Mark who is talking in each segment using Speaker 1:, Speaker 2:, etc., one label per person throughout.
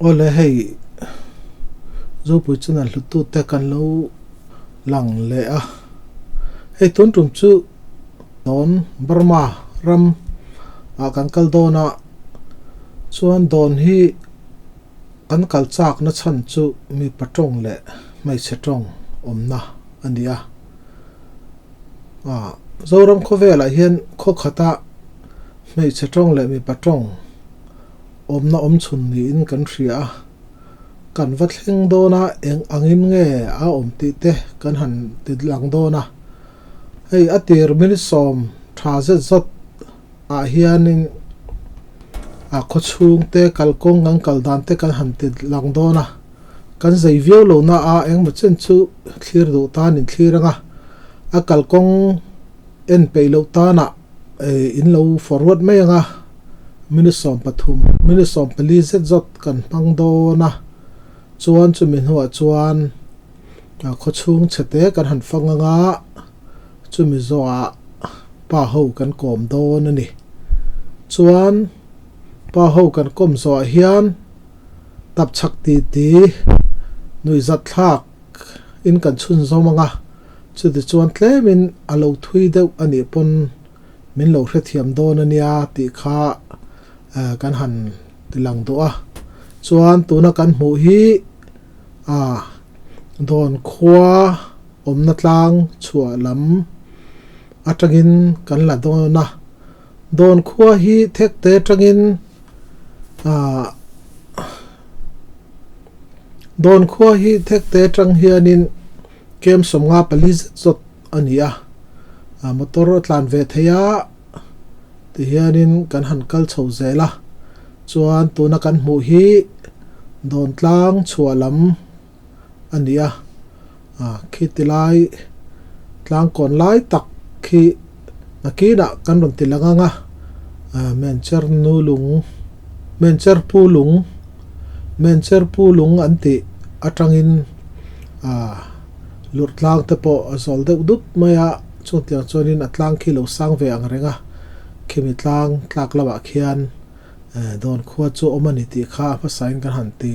Speaker 1: Awle hei Zopui channel hluttu te kan lo lang leh a, hei tun tum chu dawn Burma ram ah kan kal dawn a, chuan dawn hi kan kal chak na chhan chu mipa tawng leh hmeichhe tawng awmna a ni a, ah Zoram khawvelah hian khaw khata hmeichhe tawng leh mipa tawng awmna awm chhun niin kan hria a, kan va thleng dawn a eng angin nge a awm tih te kan han ti lang dawn a, hei a tir minute sawm tha zet zawt ah hianin a khaw chhung te kalkawng kan kal dan te kan han ti lang dawn a, kan zei viau lo na a engmaw chen chu thlir duh tan in thlir ang a, a kalkawng en peih loh tanah in lo forward mai ang a. Minute 13, minute 14 zet zawt kan hmang dawn a, chuan chumi hnuah chuan khawchhung chhete kan han fang ang a, chumi zawhah pa ho kan kawm dawn a ni. Chuan pa ho kan kawm zawhah hian tapchhak titi nuihzat thlak in kan chhunzawm ang a, chutichuan tlemin a lo thui deuh a nih pawn min lo hrethiam dawn a nia tih kha kan han ti lang duh a chuan tuna kan hmuh hi ah dawn khua awmna tlang chhuah lam atangin kan la dawn a dawn khua hi thek te atangin ah dawn khua hi thek te atang hianin kem sawmnga pali zet zawt a ni a motor a tlan ve thei a tihianin kan han kal chho zel a chuan tuna kan hmuh hi dawn tlang chhuah lam a ni a khi ti lai tlang kawn lai tak khi nakinah kan rawn ti lang ang a mencher nu lung mencher pu lung mencher pu lung an tih atangin ah. Lurh tlang te pawh a zawl deuh dup mai a, chutiang chuanin a tlang khi lo sang ve ang reng a, khimi tlang tlak lamah khian dawn khua chu awm a ni tih kha a hmasain kan han ti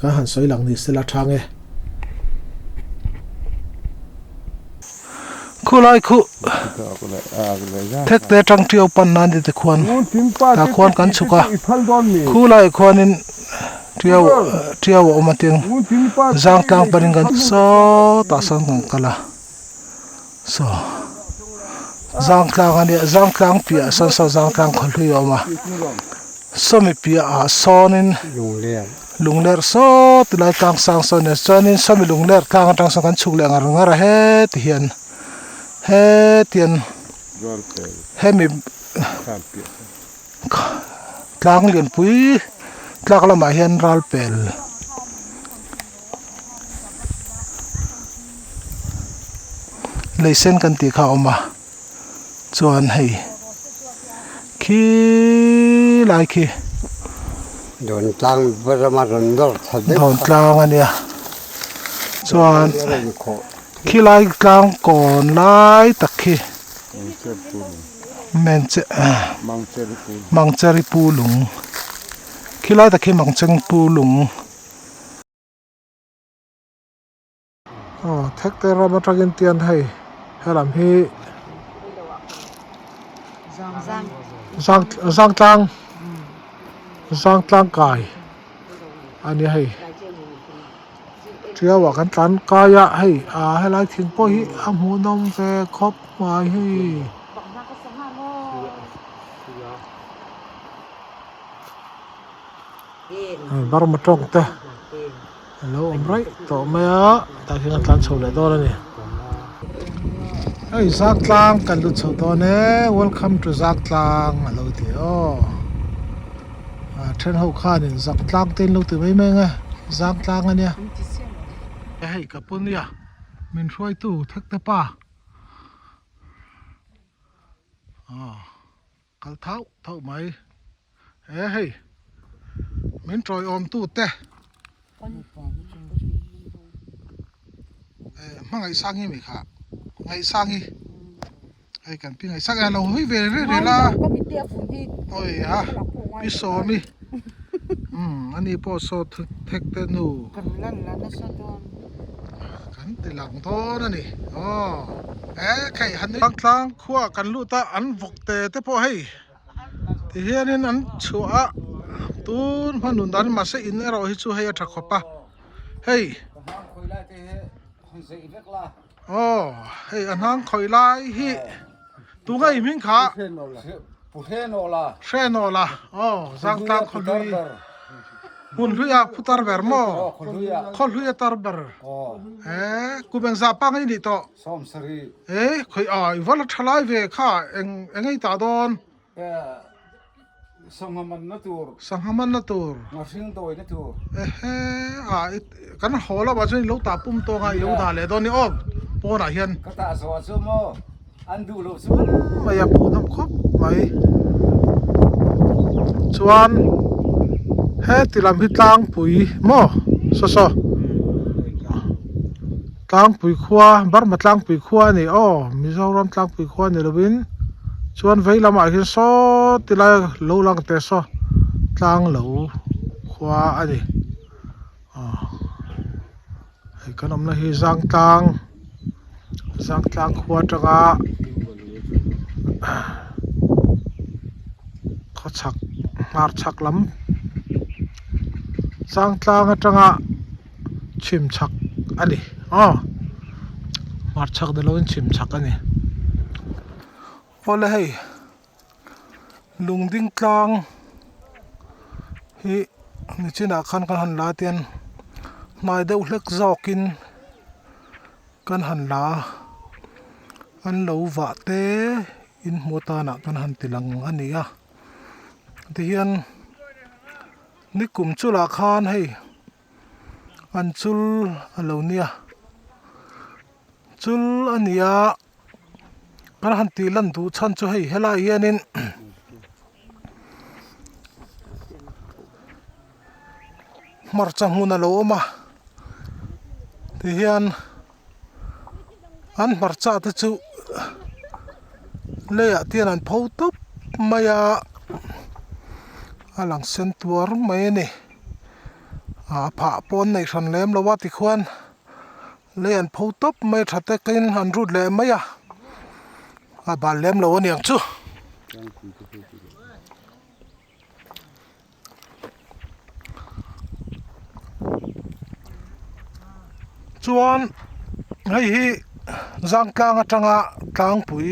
Speaker 1: kan han sawi lang ni sela thang e. Khulai khu thek te tang tiau pan nan ti te khuan tah khuan kan chhuk a, khulai khuanin. Tiau tiau a awm a tin zang tlang panin kan sawtah sawn kan kal a saw zang tlang a nia zang tlang piah sawn saw zang tlang khaw hlui a awm a sawmi piah ah sawnin lungler saw tilai tlang sang sawn nen chuanin sawmi lungler tlang atang sawn kan chhuk leh ngar ngar a heti hian hetian hemi. Tlang lianpui tlak lamah hian ral pel lei sen kan tih kha a awm a chuan hei khi lai khi
Speaker 2: dawn tlang rama rawn nawr thla deuh
Speaker 1: dawn tlang a nia chuan khi lai tlang kawn lai tak khi. Mangcheri pu lung khilai tak hi Mangcheng pu lung aw thek te ram atangin tian hei helam hi zangtlang zangtlang kai a nia hei. Tiau ah kan tlan kai a hei ah helai thing pawh hi a hmuhnawm ve khawp mai hei. Hei Burma tawng te a lo awm raih tawh mai a tah hian a tlan chho leh dawn a ni. Hei Zaktlang kan lut chho dawn e welcome to Zaktlang a lo ti aw. A then ho khanin zak tlang te in lo ti mai mai ang e zang tlang a nia hei ka pu nia min hruaitu thek te pa aw kal thauh thauh mai he hei min tawiawm tu te eh hmangaihsang hi mi kha ngaihsang hi. Hei kan pi ngaihsak e a lo hawi ve reng reng a oi a pi sawmi. Umm ani pawh saw thek te nu.
Speaker 3: Kan lan la nasa dawn.
Speaker 1: Kan ti lang dawn a ni. Aw e khei han ni. Tlang khua kan lut a an vawk te te pawh hei ti hianin an chhuah a tun hmanun dan mahse in erawh hi chu hei a tha khawp a hei. Aw hei a hnang khawih lai hi tunga i hming kha Hrenawla aw Zangtlang khawhlui hmun hlui a phu tar ber maw khawhlui a tar ber e kum engzah pa ngei nih tawh e khawih a i va la tha lai ve kha eng engei tah dawn.
Speaker 4: Sangha manna tur.
Speaker 1: Sangha manna tur.
Speaker 4: Ngahring dawina tur.
Speaker 1: Ehe ah kan haw lamah chuan i lo tah pum tawng a i lo dah leh dawn ni aw pawnah hian.
Speaker 4: Ka tah zawh ah chuan maw an duh loh chu.
Speaker 1: Mai a phu dam khawp mai. Chuan heti lam hi tlangpui maw saw saw Tlangpui khua Burma tlangpui khua a ni aw Mizoram tlangpui khua ni lovin chuan vei lamah hian saw ti lai lo lang teh saw tlang lo khua a ni aw hei kan awmna hi Zangtlang Zangtlang khua atanga khawchhak hmarchhak lam Zangtlang atanga. Chhim chhak a ni aw hmar chhak ni lovin chhim chhak a ni awle hei lungding tlang hi nichinah khan kan han la tian hnai deuh hlek zawkin kan han la a an lo vah te in hmuh atanah kan han ti lang a ni a tihian. Nikum chulah khan hei an chul a lo nia chul a ni a kan han tih lan duh chhan chu hei helai hianin hmarcha hmun a lo awm a tihian an hmarcha te chu leiah te hian an pho tawp mai a a lang sen tuar mai a ni ah phah pawh an neih hran lem lo a tikhuan lei an pho tawp mai a tha takin an rut leh mai a a bal lem lo a niang chu. Chuan hei hi Zangtlang atanga tlangpui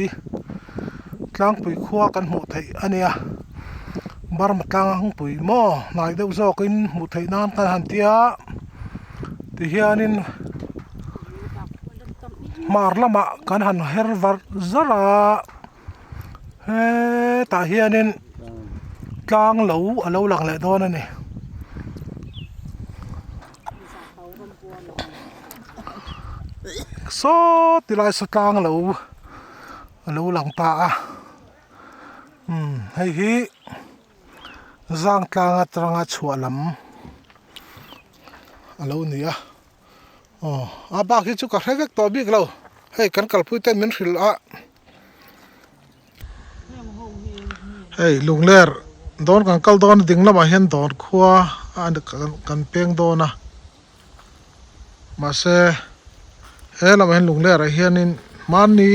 Speaker 1: tlangpui khua kan hmuh theih a nia Burma tlangpui maw hnai deuh zawkin hmuh theih nan kan han ti a tihianin hmar lamah kan han her var zar a. Hetah hianin tlang lo a lo lang leh dawn a ni. Saw ti lai saw tlang lo a lo lang ta a umm hei hi zang tlang atanga chhuah lam a lo ni a. Aw a bak hi chu ka hre vek tawh bik lo hei kan kalpui ten min hrilh a hei lungler dawn kan kal dawn a ding lamah hian dawr khua a kan peng dawn a mahse he lamah hian lungler ah hianin hmanni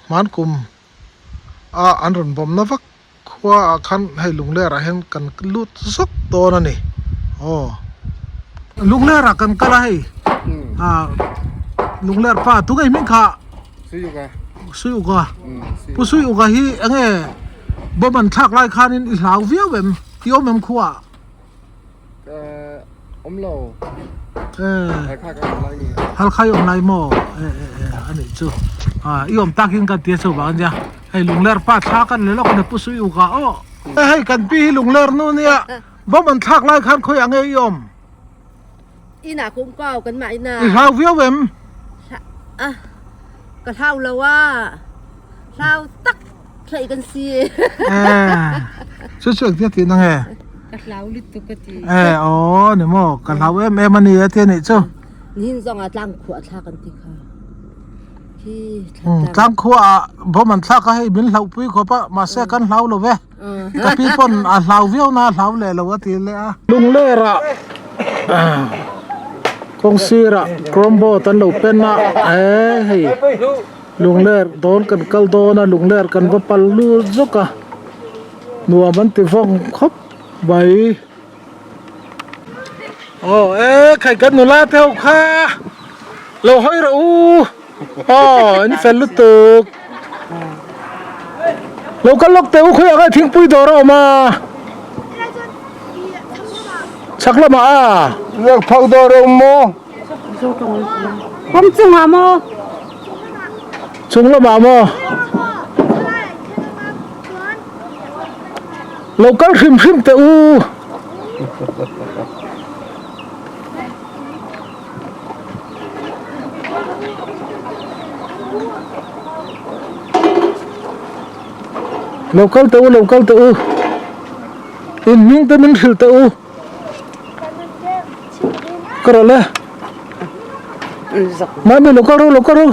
Speaker 1: hmankum a an rawn bawmna vak. Khua ah khan hei lungler ah hian kan lut zawk dawn a ni aw lungler ah kan kal a hei ah lungler pa tunge hming kha
Speaker 4: Suiuka
Speaker 1: Suiuka pu Suiuka hi enge bomb an thlak lai khanin i hlau viau em i awm em khua ah.
Speaker 4: Ka awm lo.
Speaker 1: Eh.
Speaker 4: Halkha ka awm lai ni.
Speaker 1: Halkha i awm lai maw? Eh eh eh ani chu. Ah i awm tak in kan tia chu vang ania. Hei lungler pa thla kan le lawk ani pu sui uka aw. Eh hei kan pi hi lungler nu nia. Bawm an thlak lai khan khawi ang nge i awm?
Speaker 5: Ina ka awm kau kan mah ina.
Speaker 1: I hlau viau em?
Speaker 5: Ah ka hlau lo a. Hlau tak thlei kan si.
Speaker 1: Eh chu chu engtin a tih na nge?
Speaker 5: Ka hlau lutuk ka ti.
Speaker 1: Eh aw ni maw ka hlau em em a ni a ti a nih chu.
Speaker 5: Nihin zong ah tlang khuah thla kan ti kha. Khi thla
Speaker 1: Tlang khua ah bawm an thlak a hei min hlauh pui khawp a mahse kan hlau lo ve ka pi pawn a hlau viau na a hlau leh lo a ti leh a. Lungler ah kawng sir ah chromeboard an lo pen a he hei lungler dawn kan kal dawn a lungler kan va pal lut zawk a nuam an ti vawng khawp mai. Aw e khai kan nula te ho kha lo hawi rawh u aw in fel lutuk lo kal lawk teh u khawi ah khan thingpui dawr a awm a chhak lamah a
Speaker 4: Lak phak dawr a awm maw?
Speaker 5: Kawng chungah maw?
Speaker 1: Chung lamah maw? Lo kal hrim hrim teh u. Lo kal teh u, lo kal teh u. In hming te min hrilh teh u. Ka rawh le. Mami lo kal ru, lo kal ru.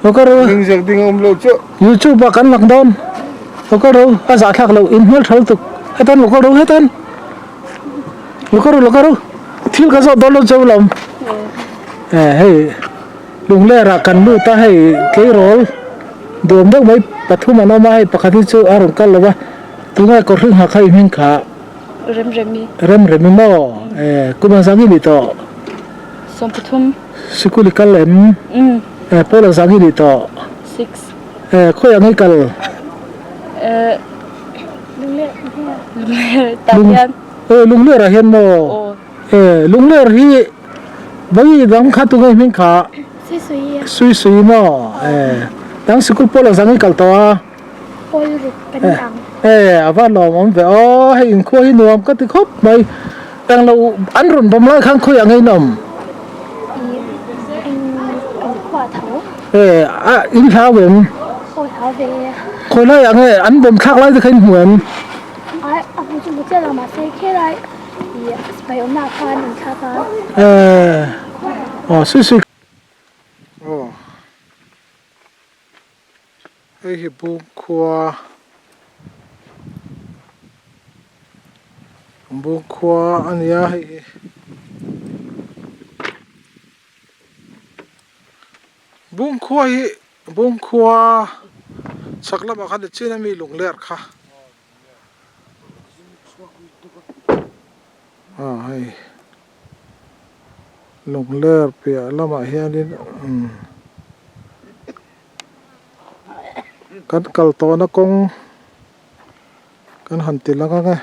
Speaker 1: Lo kal ru.
Speaker 4: Ning zak ding awm lo chu.
Speaker 1: YouTube ah kan lang dawn. Lo kal ru, a zah thlak lo, in hmel tha lutuk. Hetan lo kal ru, hetan. Lo kal ru, lo kal ru. Thil ka zawh dawn lo cheu lam. Eh hei lungler ah kan lut a hei tleirawl duam deuh mai pathum an awm a hei pakhat hi chu a rawn kal lo va tunge kawr hring ha kha i hming kha.
Speaker 6: Remremi.
Speaker 1: Remremi maw? Eh kum ang zang i nih tawh?
Speaker 6: 13.
Speaker 1: Sikul i kal em?
Speaker 6: Umm.
Speaker 1: Eh pawl ang zang i nih tawh?
Speaker 6: 6.
Speaker 1: Eh khawi ang i kal?
Speaker 6: Eh Lungler. Lungler tah hian.
Speaker 1: Eh Lungler ah hian maw?
Speaker 6: Aw.
Speaker 1: Eh Lungler hi vawi dang kha tunge hming kha?
Speaker 7: Sui sui.
Speaker 1: Sui sui maw? Eh dang sikul pawl ang zang i kal tawh a?
Speaker 7: Pawl ruk kan ni ang.
Speaker 1: Eh a va lawm awm ve aw hei inkhua hi nuam ka ti khawp mai eng lo an rawn bawm lai khan khawiah ngei nawm?
Speaker 7: I eng kan khua tho.
Speaker 1: Eh a in hlau em?
Speaker 7: Aw hlau ve e.
Speaker 1: Khawi laiah nge an bawm thlak lai te kha in hmu em?
Speaker 7: Ai a hmu chu hmu chiah lo mahse khelai i sipai awmnaah khan an thlak a.
Speaker 1: Eh aw sui sui. Aw. Hei hi Bungkhua Bungkhua a ni a hei hi Bungkhua hi Bungkhua chhak lamah khan nichin ami lungler kha ah hei lungler piah lamah hianin umm. Kan kal tawhna kawng kan han ti lang ang e.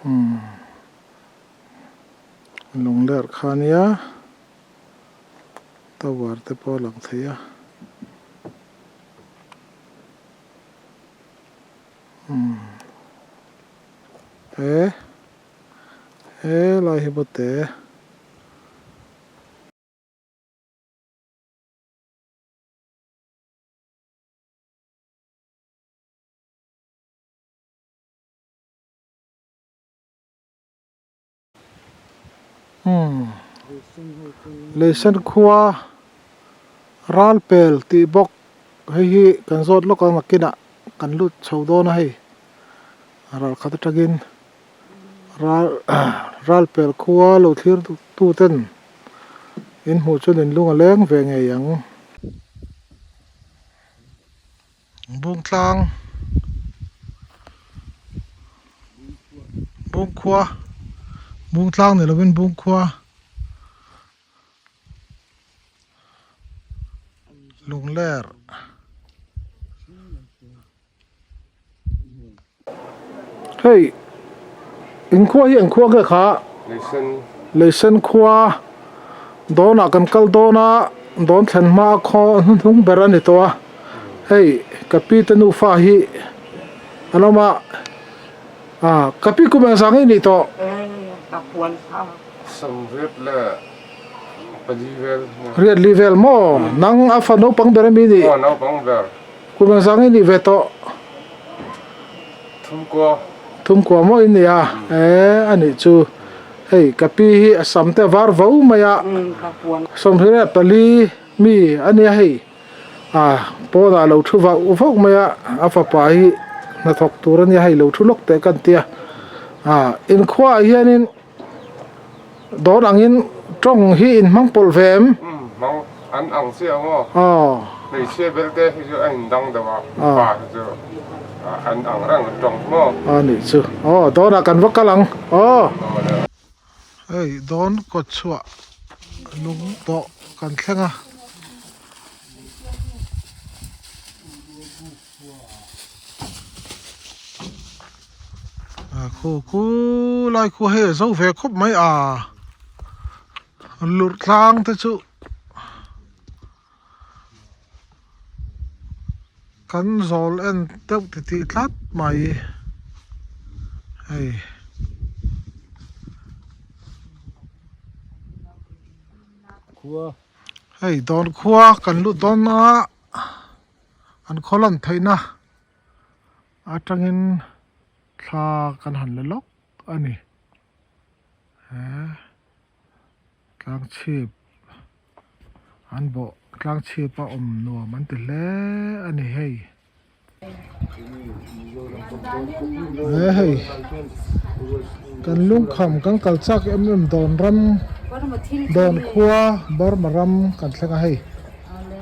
Speaker 1: Umm lungler kha ania tower te pawh a lang thei a. He he lai hi maw te. Umm Leisen khua ral pel tih bawk hei hi kan zawt lawk ang nakinah kan lut chho dawn a hei ral khat atangin ral ral pel khua lo thlir tu ten in hmuh chuan in lung a leng ve ngei ang. Bungtlang Bungkhua Bungtlang ni lovin Bungkhua Lungler Hei inkhua hi engkhua nge kha Leisen khua dawnah kan kal dawn a dawn thlen hma a khaw hnuhnung ber a ni tawh a hei ka pi te nufa hi an awm a ah ka pi kum engzah nge nih tawh Riat li vel maw nang a fa naupang ber ami nih kum engzah nge nih ve tawh.
Speaker 4: Thumkua.
Speaker 1: Thumkua maw in nia e anih chu hei ka pi hi a sam te a var vo mai a 24 mi ania hei a pawnah lo thu vauh vauh mai a a fapa hi hnathawk tur ania hei lo thu lawk teh ka tia a inkhua ah hianin Dawn angin tawng hi in hmang pawlh ve em?
Speaker 4: Umm hmang an ang chiah ang aw.
Speaker 1: Aw.
Speaker 4: Hmeichhia bel te hi chu a in dang deuh a, mipa hi chu an ang reng tawng maw?
Speaker 1: A nih chu. Aw dawnah kan va kal ang. Aw. Hei dawn kawt chhuah lung tawh kan thleng a. A khu khu lai khu hei a zo ve khawp mai a lurh tlang te chu kan zawl en deuh ti tih tlat mai hei. Hei dawn khua kan lut dawn a an khaw lan theihna. Atangin thla kan han la lawk a ni. He tlang chhip an bawh tlang chhip a awm nuam an ti hle a ni hei. He hei kan lungkham kan kal chak em em dawn ram dawn khua Burma ram kan thleng a hei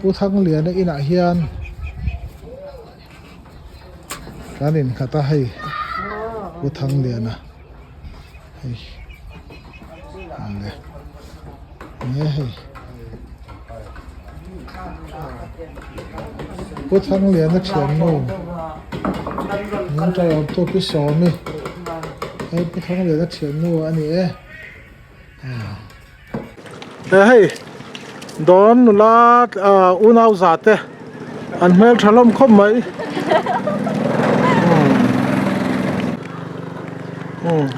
Speaker 1: Pu Thangliana inah hian. Kan inkhat a hei Pu Thangliana hei le nge hei Pu Thangliana thiannu min tawng awm tu Pi Sawmi hei Pu Thangliana thiannu a ni e Hei dawn nula unau za te an hmel tha hlawm khawp mai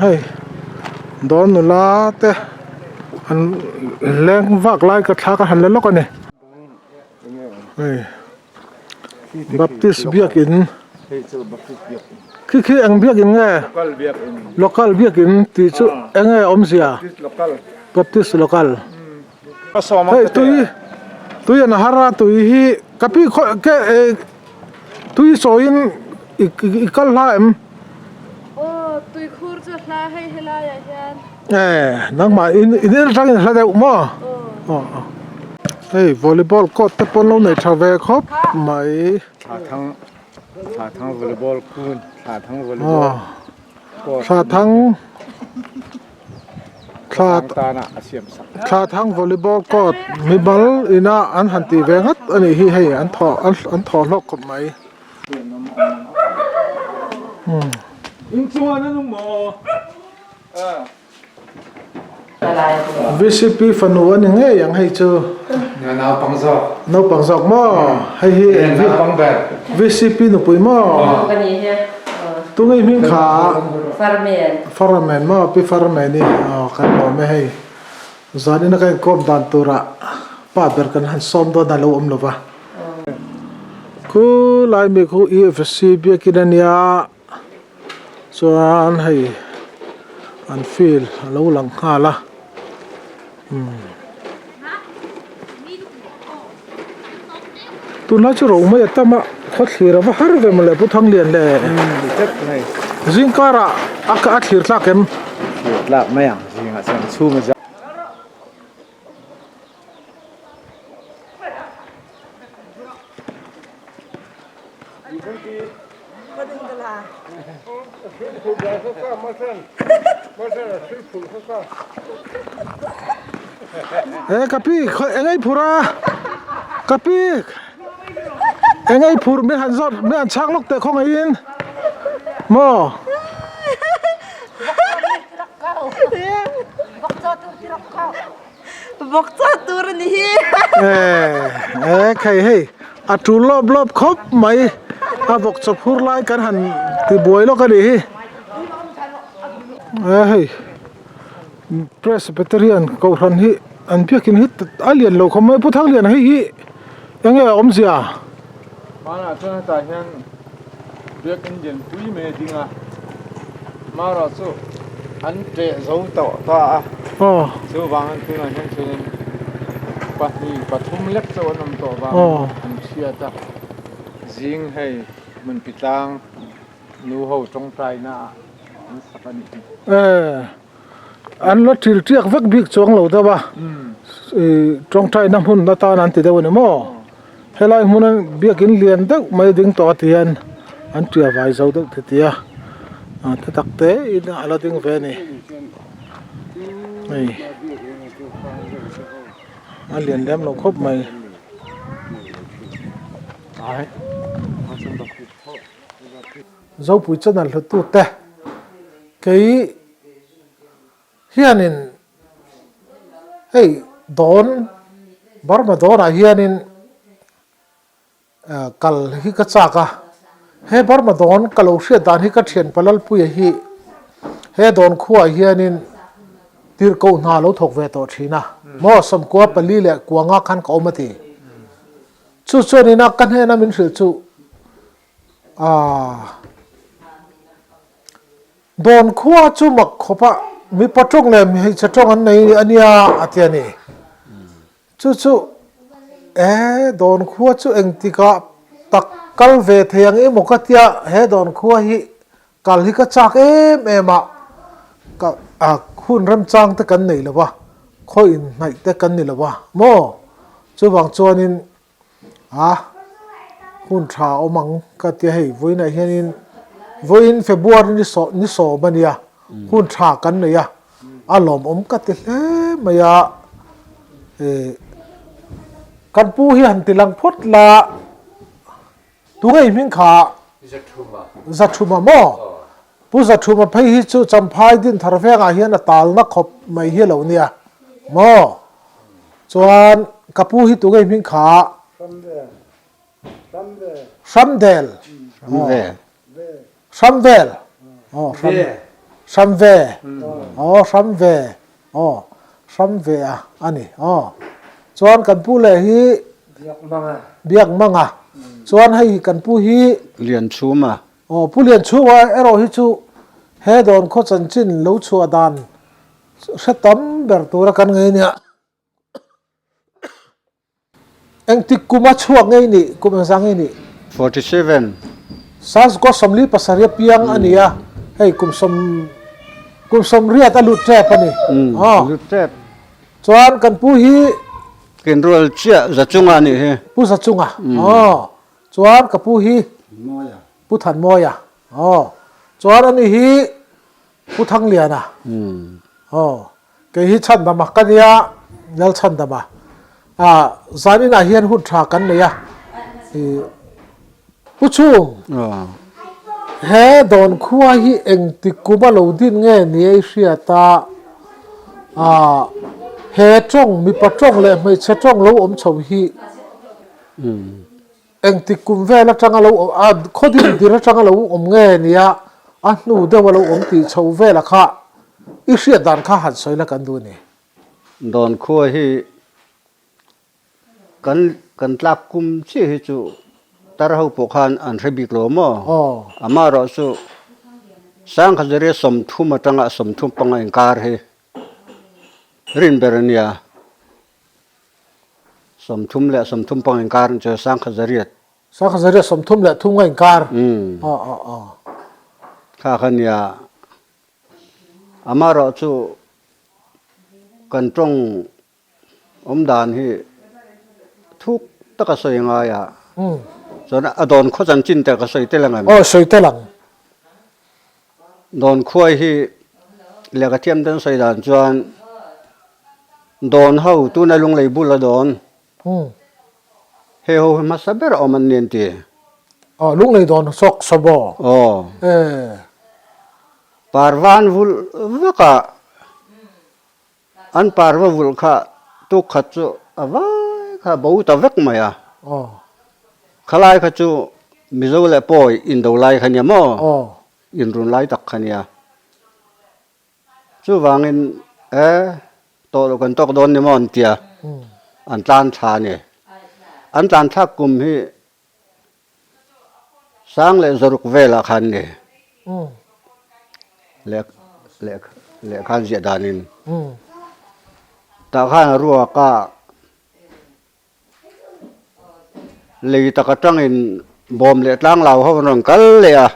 Speaker 1: hei dawn nula te an leng vak lai ka thla ka han la lawk a ni hei Baptist biakin khi khi eng biakin nge local biakin tih chu eng nge awmzia Baptist local hei tui tui an har a tui hi ka pi khaw ke tui sawiin i kal hla em
Speaker 6: aw tui khur chu hla hei helai ah hian
Speaker 1: e nangmah in in atangin hla deuh maw aw Hei volleyball court te pawn lo nei tha ve khawp mai.
Speaker 8: Thla thang thla thang volleyball kun thla thang volleyball court.
Speaker 1: Thla thang thla
Speaker 8: tana a siam sak.
Speaker 1: Thla thang volleyball court mi bal ina an han tih ve ngat a nih hi hei an thaw an thaw hlawk khawp mai.
Speaker 4: Inchunga nan maw?
Speaker 1: VCP fanu a ni ngei ang hei chu.
Speaker 8: Naupang zawk.
Speaker 1: Naupang zawk maw? Hei hi
Speaker 8: Naupang ber.
Speaker 1: VCP nupui maw?
Speaker 5: Ka ni hi.
Speaker 1: Tunge hming kha?
Speaker 5: Farmen.
Speaker 1: Farmen maw? Pi Farmen i aw kan lawm e hei. Zanin a ka inkawm dan turah pa ber kan han sawm dawn a lo awm lova. Khu lai mi khu EFC biakin a nia. Chuan hei an field a lo lang nghal a umm tunlai chu ro mai a tam a khaw thlir a va har ve mawle Pu Thanglian le zing karah a thlir tlak em?
Speaker 8: Thlir tlak mai ang zingah chuan chhung a zau.
Speaker 1: E ka pi eng ei phur a ka pi eng ei phur mi han zawt mi han chhak lawk teh khawngaih in maw.
Speaker 5: Vawk chaw tur a ni hi.
Speaker 1: E khei hei a tul lawp lawp khawp mai a vawk chaw phur lai kan han ti buai lawk a nih hi. E hei Presbyterian kohhran hi an biakin hi a lian lo khawp mai Pu Thangliana hei hi eng nge a awmzia?
Speaker 8: Hmanah chuan hetah hian. Biakinn lianpui mai a ding a, marawh chu an ṭeh zo tawh ta a, chuvangin tunah hian chuanin pahnih pathum lek chauh an awm tawh vangin an hriat a, zing hei hmunpi tlang nu ho tawngtaina ah an sak a nih hi.
Speaker 1: An la ṭil ṭiak vek bik chuang lo deuh a, tawngtaina hmun atan an ti deuh a ni maw? Helai hmuna biakin lian deuh mai ding tawh a ti hian an ṭia vai zo deuh ti ti a, te tak te in a la ding ve a ni. Hei a lian lem lo khawp mai. Zopui channel hlutute kei hianin hei dawn Burma dawnah hianin kal hi ka chak a, he Burma dawn ka lo hriat dan hi ka thian Palalpuia hi he dawn khuaah hianin tirhkoh hna lo thawk ve tawh thin a, maw sawmkua pali leh kuanga khan ka awm a ti. Chu chuanin a ka hnena min hrilh chu Aaa. Dawn khua chu mak khawp a, mipa tawng leh hmeichhe tawng an nei a nia a ti a ni. Chu chu e dawn khua chu engtikah tak kal ve thei ang emaw ka tia he dawn khua hi kal hi ka chak em em a, ka a hun remchang te kan nei lo va, khaw inhnaih te kan ni lo va maw? Chuvang chuanin A hun tha awm ang ka tia hei vawiinah hianin vawiin February ni sawm ni sawm a nia hun tha kan nei a a lawmawm ka ti hle mai a eh kan pu hi han ti lang phawt la tunge i hming kha Zathuma maw Pu Zathuma phei hi chu Champhai Dinthar vengah hian a talna khawp mai hi a lo nia maw? Chuan ka pu hi tunge hming kha? Hramdel. Hramvel. Aw Hram Hramve. Aw Hramve. Aw Hramve a a ni. Aw chuan kan pu leh hi Biakmanga. Biakmanga. Chuan hei kan pu hi
Speaker 2: Lianchhuma.
Speaker 1: Aw, Pu Lianchhunga erawh hi chu he dawn khaw chanchin lo chhuah dan hre tam ber tura kan ngei nia. Engtik kum a chhuak ngei nih, kum engzah ngei nih?
Speaker 2: 47.
Speaker 1: Sasgua 47 a piang a ni a, hei kum sawm kum sawmriat a lut tep a ni.
Speaker 2: Aw, lut tep.
Speaker 1: Chuan kan pu hi.
Speaker 2: Kenrual chiah Zachunga a nih hi.
Speaker 1: Pu Zachunga, aw. Chuan ka pu hi Pu Thanmawia aw chuan ani hi Pu Thangliana aw kei hi Chhandama ka nia Lal Chhandama a zan inah hian hun tha kan nei a i Pu Chhung he dawn khua hi engti kum a lo din nge ni ei hriat a a he tawng mipa tawng leh hmeichhe tawng lo awm chho hi Engtik kum vel atanga lo awm a, khaw din dir atanga lo awm nge nia a hnu deuh a lo awm tih chho vela kha i hriat dan kha han sawi la kan duh a ni.
Speaker 2: Dawn khua hi kan kan tlak kum chiah hi chu tar ho pawh khan an hre bik lo maw? Amaherawh chu Sangkhazaria 30 atanga 35 inkar hi rin ber a nia. 30 leh 30 pang inkar chu sangkhat zariat.
Speaker 1: Sangkhat zariat 30 leh thum nga inkar. Aw aw aw.
Speaker 2: Kha kha nia. Amaherawh chu kan tawng awm dan hi thuk taka sawi ngai a. Chuan a dawn khaw chanchin te ka sawi tel ang em?
Speaker 1: Aw sawi tel ang.
Speaker 2: Dawn khuai hi lehkha thiam ten sawi dan chuan Dawn ho tuna lunglei bul a dawn. He ho hi hmasa ber a awm an ni an ti.
Speaker 1: Aw lunglei dawn sawk sawbaw.
Speaker 2: Aw.
Speaker 1: Eh.
Speaker 2: Parvan vulh vak ah an parva vulh kha tuk khat chu a vai kha bo ta vek mai a.
Speaker 1: Aw.
Speaker 2: Khalai kha chu Mizo leh Pawi indo lai kha nia maw?
Speaker 1: Aw.
Speaker 2: Inrun lai tak kha nia. Chuvangin e tawh loh kan tawk dawn ni maw an tia an tlan thla a ni. An tlan thlak kum hi Sang leh zaruk velah khan ni leh leh lehkha an ziah danin tah khan a ruak a lei tak atangin bawm leh tlang lau ho an rawn kal leh a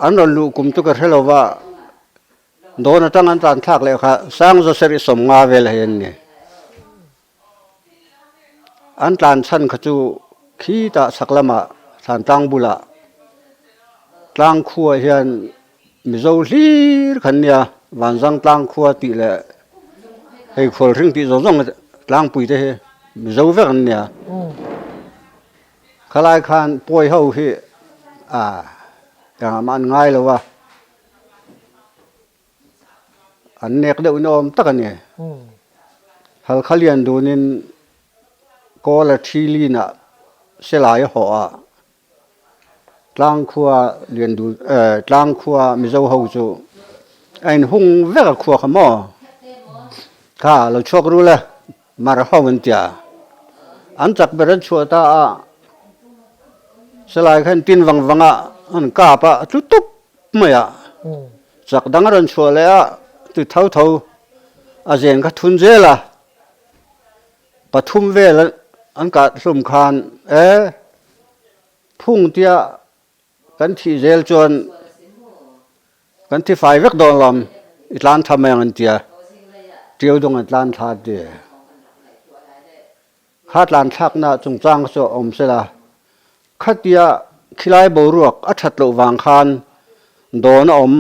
Speaker 2: an rawn luh kum chu ka hre lo va dawn atang an tan thlak leh kha sang zawsarih 50 vel hei an ni. An tlan chhan kha chu khitah chhak lamah Thlantlang bulah tlang khuaah hian Mizo hlir khan nia Vanzang tlang khua tih leh hei Khualhring tih zawng zawng tlangpui te hi Mizo vek an nia. Khalai khan pawi ho hi ah engah mah an ngai lo a. An nek deuh in awm tak a ni. Halkha lian dunin kawl a thi linah Selai a hawh a, Tlangkhua lian dun eh Tlangkhua Mizo ho chu a inhung vek a khua kha maw? Kha lo chhuak rul e, mar ho an tia. An chak ber an chhuah ta a, Selai khan tin vang vang a, an kap a, a tlu tup mai a. Chak dang a rawn chhuah leh a, ti tho tho a zen kha thun zel a, pathum vel an kah hlum khan e phung tia kan thih zel chuan kan thi fai vek dawn lam i tlan tha mai ang an tia, ṭiau dawng an tlan thla an ti. Kha tlan thlakna chungchang chu a awm sela, khatia khilai boruak a that loh vang khan dawn a awm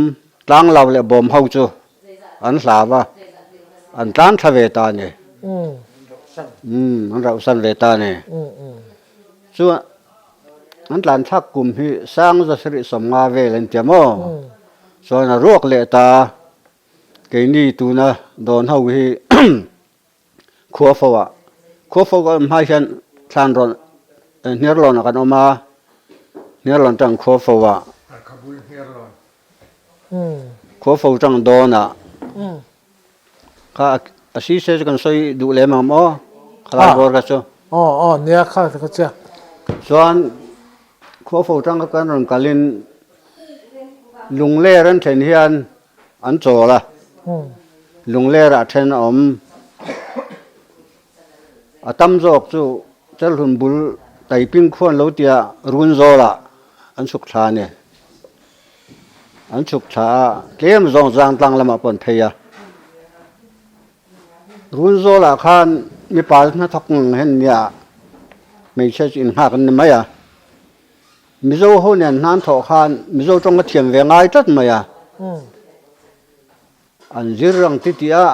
Speaker 2: tlang lo leh bawm ho chu an hlau a, an tlan thla ve ta a ni. Umm, an rauhsan ve ta a ni. Chuan an tlan thlak kum hi sang zasarih 50 vel an tia maw? Chuan a ruak leh ta, keini tuna dawn ho hi Khua fo ah khua fo kan awm hma hian thlan rawn hniarlawn ah kan awm a, hniarlawn tang khua fo ah khua fo tang dawn ah kha a si se chu kan sawi duh lem ang maw khalai bawr kha chu.
Speaker 1: Aw aw nia kha ka chiah.
Speaker 2: Chuan khua fo tang kha kan rawn kalin lungler an then hian An chawl a, lunglerah then a awm. A tam zawk chu Chelhlun bul Taiping khuan lo tia run zawlah an chhuk thla a ni. An chhuk thla a, tlem zawng zang tlang lamah pawh an phei a. Run zawlah khan mipa hnathawk ngang hen nia hmeichhia chu innghak an ni mai a. Mizo ho nen hnan thawh khan Mizo tawng a thiam ve ngai tlat mai a, an zir ang ti tih a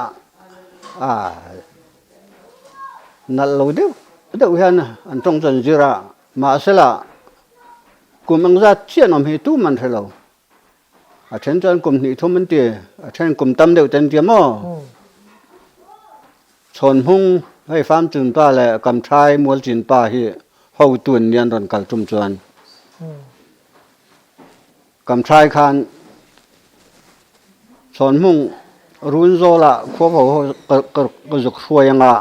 Speaker 2: nalh lo deuh deuh hian an tawng chu an zir a, mahsela kum engzat chiah an awm hi tum an hre lo. A then chuan kum hnih thum an ti, a then kum tam deuh te an ti a maw? Chhawn hmung hei Farm Chun pa leh Kamthai Mual Chin pa hi hotu an nia an rawn kal tum chuan Kamthai khan Chhawn hmung run zawlah khua fo ho ka zuk hruai anga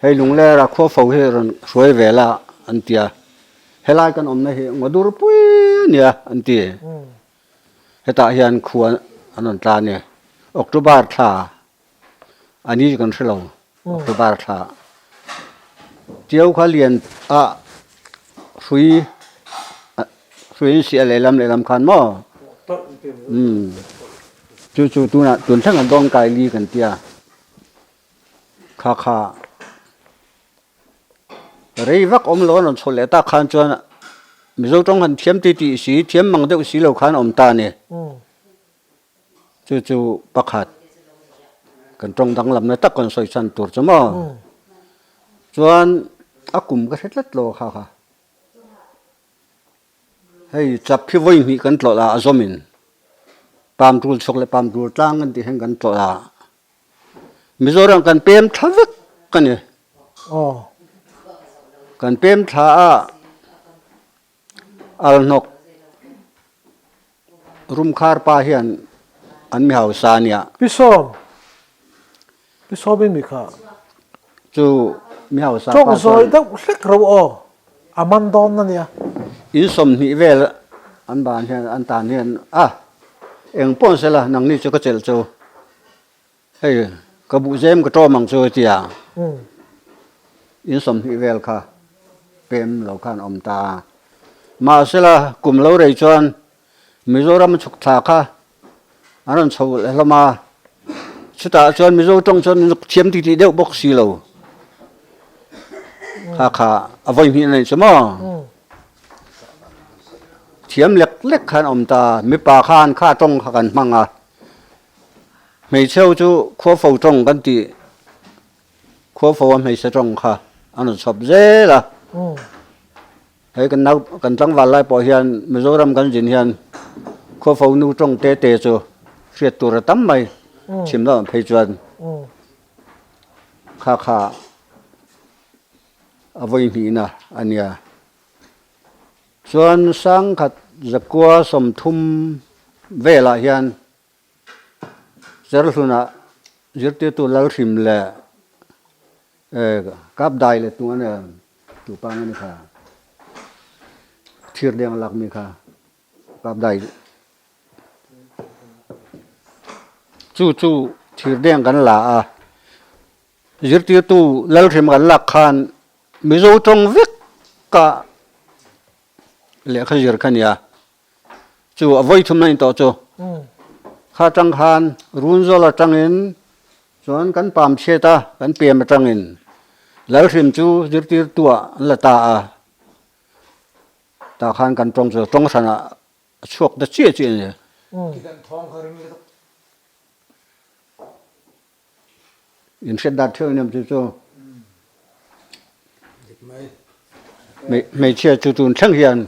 Speaker 2: hei Lunglera khua fo hi rawn hruai ve la an ti a. Helai kan awmna hi ngaw pui a nia an ti. Hetah hian khua an rawn tla a ni. October thla a ni chu kan hre lo. October thla Tiau kha lian a hrui hrui an siah lehlam lehlam khan maw? Umm chu chu tunah tun thleng a dawngkai li kan tia kha kha. Rei vak awm lo an rawn chhuah leh tak khan chuan Mizo tawng han thiam ti tih si, thiam mang deuh si lo khan awm ta a ni. Chu chu pakhat kan tawng danglamna tak kan sawi chhan tur chu maw. Chuan a kum ka hre tlat lo kha kha. Hei chap hi vawi hnih kan tlawlh a a zawmin Pamtul chhuak leh Pamtul tlang kan tih hian kan tlawlh a. Mizoram kan pem thla vek a ni. Kan pem thla a Alhnawk Rumkhar pa hian an mi hausa a nia.
Speaker 1: Pi Sawm, Pi Sawm in mi kha.
Speaker 2: Chu mi hausa pa chuan.
Speaker 1: Tawng zawi deuh hlek ro aw. A man dawn a nia.
Speaker 2: In 20 vel an ban hian an tan hian a eng pawh an sela nangni chu ka chelh chu hei ka buh zem ka tawm ang chu a ti a. In 20 vel kha pem lo khan awm ta a. Mahsela kum lo rei chuan Mizoram chhuk thla kha an rawn chho leh hlawm a, chutah chuan Mizo tawng chuan an thiam titih deuh bawk si lo. Kha kha a vawi hnih a neih chu maw? Thiam lek lek khan awm ta, mipa khan kha tawng kha kan hmang a, hmeichhe ho chu khuafo tawng kan tih khuafo a hmeichhe tawng kha an rawn chhawp zel a. Hei kan nau kan tlangval lai pawh hian Mizoram kan zin hian khuafo nu tawng te te chu hriat tur a tam mai chhim lamah phei chuan kha kha a vawi hnihna a nia. Chuan sangkhat zakua 30 velah hian Cherhlunah zirtirtu Lalhrim leh Kap dai leh tung a tu pa nge ni kha thir deng a lak mi kha kap dai chu chu thir deng kan la a zirtirtu Lalhrim kan lak khan Mizo tawng vek ka lehkha zir kha nia. Chu a vawi thum na in tawh chu. Kha tang khan Runzawl atangin chuan kan pam chhiat a, kan pem atangin Lalhrim chu zirtirtu ah an la ta a. Tah khan kan tawng chu tawng hran ah a chhuak ta chiah chiah a ni. Inhriat dat theuh inem chu chu hmeichhia chu tun thleng hian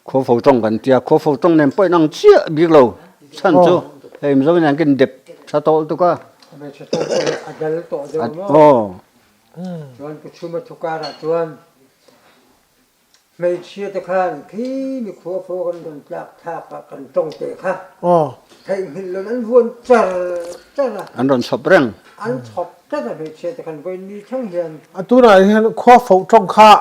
Speaker 2: khuafo tawng kan tia khuafo tawng nen pawh inang chiah bik lo chhan chu hei Mizo in an kin dep tha tawh lutuk a.
Speaker 9: Hmeichhe tawng pawh hi a dal tawh deuh maw? Chuan Pu Chhuma thukarah chuan Hmeichhia te khan khi mikhua phaw kan rawn tlak thlak ah kan tawng te kha theihnghilh lo in an vuan char char a.
Speaker 2: An rawn chhawp reng.
Speaker 9: An chhawp tlat a hmeichhia te khan vawiin ni thleng hian.
Speaker 1: A tunah hian khua foh tawng kha.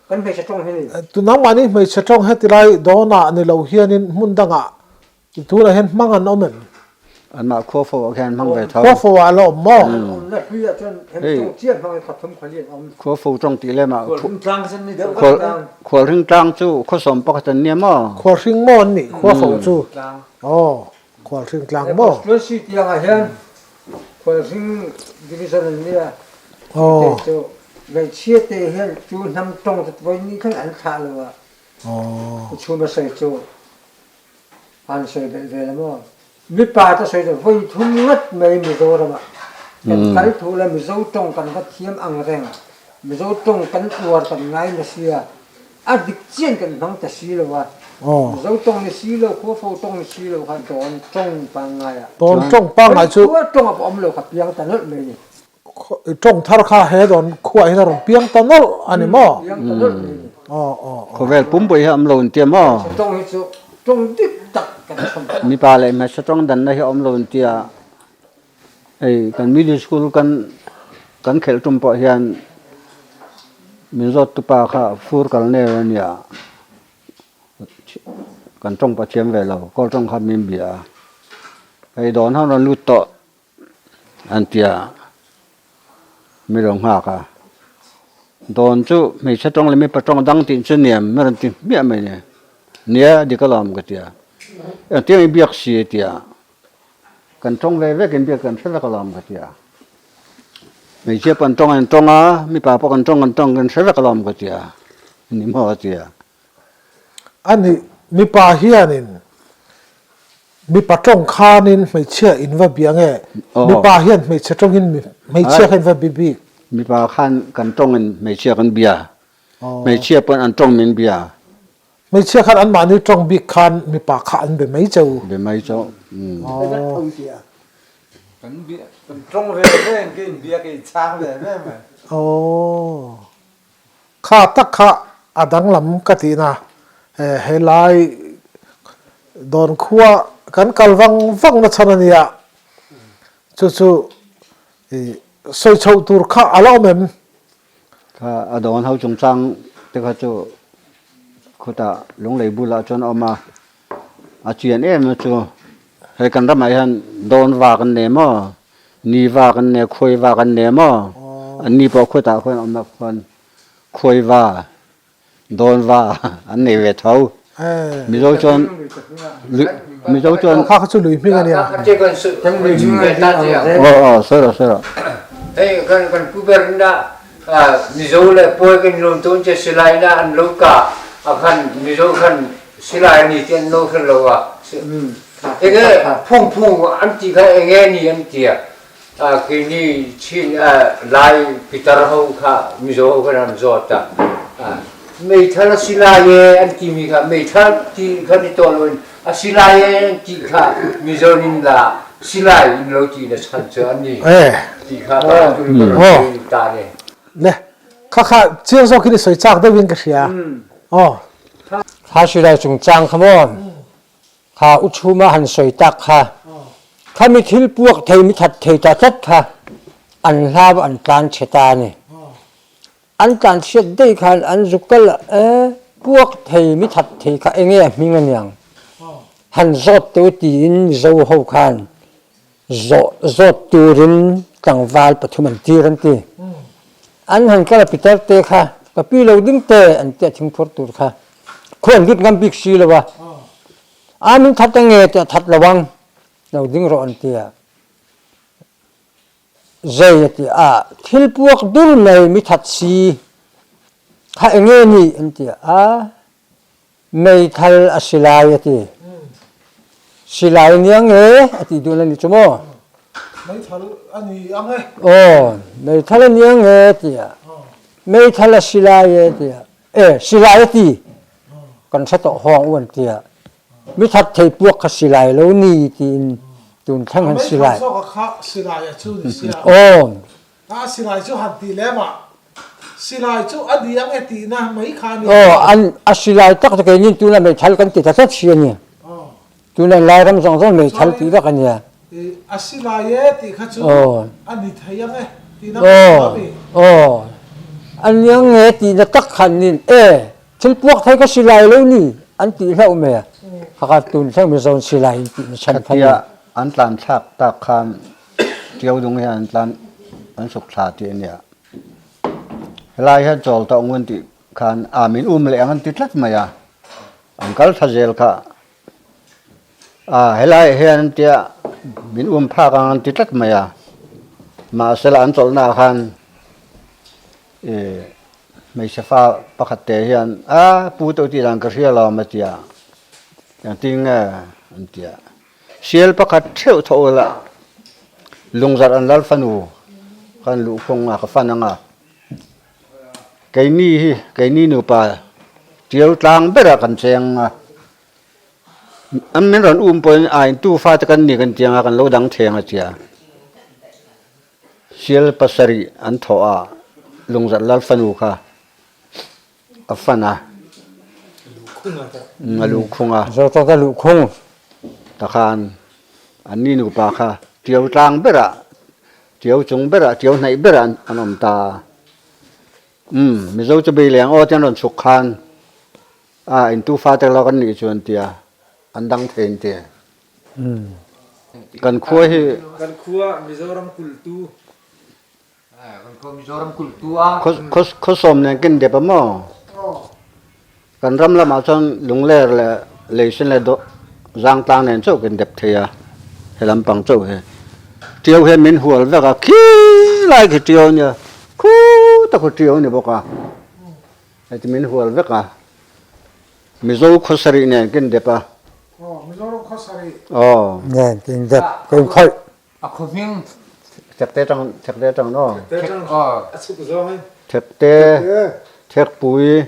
Speaker 9: Kan hmeichhe tawng hi ni.
Speaker 1: Nangmahni hmeichhe tawng heti lai dawnah ni lo hianin hmun dangah Tunah hian hmang an awm em?
Speaker 2: Anmah khua fo ah khian hmang ve tho.
Speaker 1: Khua fo ah a la awm maw?
Speaker 9: An awmna hlui ah chuan hem tawng chiah hmang in khathum khawli an awm.
Speaker 2: Khua fo tawng tih lem ah
Speaker 9: Khualhring tlang sen ni deuh vek tlang.
Speaker 2: Khualhring tlang chu khaw 11 an nia maw?
Speaker 1: Khualhring maw an nih khua fo chu? Aw, Khualhring tlang maw?
Speaker 9: Constituency tiang ah hian Khualhring division an nia. Aw. Chu hmeichhia te hian chu hnam tawng te vawi ni thleng an thlah lo a.
Speaker 1: Aw.
Speaker 9: Chhum a sawi chu An sawi belh ve la maw? Mipa te sawi chu vawi thum ngat mai Mizoram ah kan kal thu la Mizo tawng kan va thiam ang reng, Mizo tawng kan uar kan ngai na sia, a dik chian kan hmang ta si lo a, Mizo tawng ni si lo, Khuafo tawng ni si lo kha dawn tawng pangngai ah.
Speaker 1: Dawn tawng pangngai chu.
Speaker 9: Khua tawng ah pawh awm lo kha piang ta nawlh mai ni.
Speaker 1: Tawng thar kha he dawn khuah hian a rawn piang ta nawlh a ni maw?
Speaker 9: Piang ta nawlh mai ni.
Speaker 2: Khawvel pumpui hi a awm lo an tia maw?
Speaker 9: Hmeichhe tawng hi chu tawng dik tak kan chhawm ta.
Speaker 2: Mipa leh hmeichhe tawng danna hi a awm lo an tia. Hei kan middle school kan kan khelh tum pawh hian min zawt tupa kha fur kal nel a nia. Kan tawng pawh thiam ve lo, kawl tawng kha min bia a. Hei dawn ho rawn lut tawh. An ti a, mi lo nghak a, dawn chu hmeichhe tawng leh mipa tawng dang tih chu niam mi rawn ti hmiah mai ni, nia dik alawm ka ti a, engtiang i biak si a ti a, kan tawng ve vek in biak kan hre vek alawm ka ti a, hmeichhia pawh an tawng an tawng a, mipa pawh kan tawng kan tawng kan hre vek alawm ka ti a, ni maw a ti a.
Speaker 1: Ani mipa hianin Mipa tawng khanin hmeichhia in va bia nge? Mipa hian hmeichhe tawngin hmeichhia kha in va bi bik?
Speaker 2: Mipa khan kan tawngin hmeichhia kan bia. Hmeichhia pawn an tawng min bia.
Speaker 1: Hmeichhia khan anmahni tawng bik khan mipa kha an be mai cheu.
Speaker 2: Be mai cheu.
Speaker 8: Kan bia, kan tawng ve ve in ka inbia ka inchhang ve ve mai.
Speaker 1: Aw. Kha tak kha a danglam ka tihna helai dawn khua kan kal vang vang na chhan a nia, chu chu sawi chhoh tur kha a la awm em?
Speaker 2: Kha a dawn ho chungchang te kha chu khutah lunglei bulah chuan a awm a, a chian em a chu hei kan ramah hian dawn vak an nei maw ni vak an nei khuai vak an nei maw an ni pawh khutah khuan awm ah khuan khuai va dawn va an nei ve tho mizo chuan mizo chuan
Speaker 1: kha kha chu lui hming a nia
Speaker 2: aw aw sawi rawh sawi rawh
Speaker 10: hei kan kan pu ber na mizo leh pawi kan lawm tawn che silai na an lo ka a khan mizo khan silai ani ti an lo hre lo a enge phung phung an ti kha enge ni an tia Keini Chin Lai pitar ho kha Mizo ho khan an zawt a. Meithal a si lai e an timi kha meithal ti kha ni taw loin a si lai e an ti kha Mizo nin la silai in lo ti na chan cu an ni ti kha ta ne.
Speaker 1: Le kha kha chiang zawk in i soi chak deuh in ka hria. Oh.
Speaker 9: Kha silai chungchang kha maw Kha u chhuma han sawi tak kha, khami thil puak thei mi that thei ta tlat kha an hlau an tlan chhe ta a ni. An tlan chhiat daih khan an zuk kal a, e, puak thei mi that thei kha enge a hming aniang? Han zawt teu tiin Mizo ho khan zawh zawt turin tlangval pathum an tir an ti. An han kal a pitar te kha ka pi lo ding te an tia thingphur tur kha khu an lut ngam bik si lo a. A min that ange tiah that lo ang lo ding rawh an tia. Zei a ti a thil puak dur mai mi that si kha enge ni an tia a Meithal a si lai a ti. Silai ni ang e a ti duh na ni chu maw?
Speaker 1: Meithal a ni ang e.
Speaker 9: Aw, meithal a ni ang e tia. Meithal a si lai e tia. E, silai a ti. Kan hre tawh hawng u an tia. Mi that thei puak kha silai lo ni tiin tun thleng han silai.
Speaker 1: Meithal zawk kha silai a chu ni sia.
Speaker 9: Aw.
Speaker 1: A silai chu han tih lem ah silai chu a ni ang e tihna mai kha a ni.
Speaker 9: Aw, an a silai tak chu keinin tuna meithal kan ti ta tlat si a ni. Tuna Lairam zawng zawng meithal tih vek a nia.
Speaker 1: A silai e tih kha chu a ni thei ang e tihna mai kha a ni.
Speaker 9: Aw, a ni ang e tihna tak kha an nin e, thil puak thei ka silai lo ni an tih hlauh mai a. Kha kha tun thleng mizawn silai in tihna chhan kha a ni.
Speaker 2: Khatia an tlan thlak tak khan Ṭiau dung hian an tlan an suk thla tih a nia. Helai hian chawl tawh ngun tih khan a min um leh ang an ti tlat mai a, an kal thla zel kha. A helai hian an tia min um phak ang an ti tlat mai a, mahsela an chawlhnaah khan ih hmeichhe fa pakhat te hian a pu tawh tih dan ka hria lo a tia, engtin nge an tia. Sial pakhat theuh thaw ula, lungzarh an lal fanu khan luhkhung a ka fan ang a, keini hi keini nupa tiau tlang berah kan cheng a, an min rawn um pawhin a intu fate kan ni kan ti ang a kan lo dang theng a tia. Sial pasarih an thawh a, lungzarh lal fanu kha. A fan a. A luhkhung a.
Speaker 9: Zawtawk a luhkhung.
Speaker 2: Takhan an ni nupa kha tiau tlang berah, tiau chung berah, tiau hnaih berah an awm ta. Umm, Mizo chu bei leng aw te an rawn chhuk khan a intu fate lo kan nih chu an tia, an dang thei an ti. Kan khua hi.
Speaker 8: Kan khua Mizoram kultu.
Speaker 2: Khawsawm nen ken dep a maw? Kan ram lamah chuan lungler leh leisen leh zangtlang nen chauh kan dep thei a, he lampang chauh hi. Ṭiau hian min hual vek a, khi lai khi ṭiau a nia, khuta khu ṭiau a ni bawk a, heti min hual vek a, Mizo khawsarih nen ken dep a.
Speaker 1: Aw, Mizoram khawsarih.
Speaker 2: Aw.
Speaker 9: Nen ken dep, ka inkhawih.
Speaker 10: A khaw hming.
Speaker 2: Thekte tang thekte tang no.
Speaker 8: Thekte tang a chuk zawng in.
Speaker 2: Thekte, Thekpui,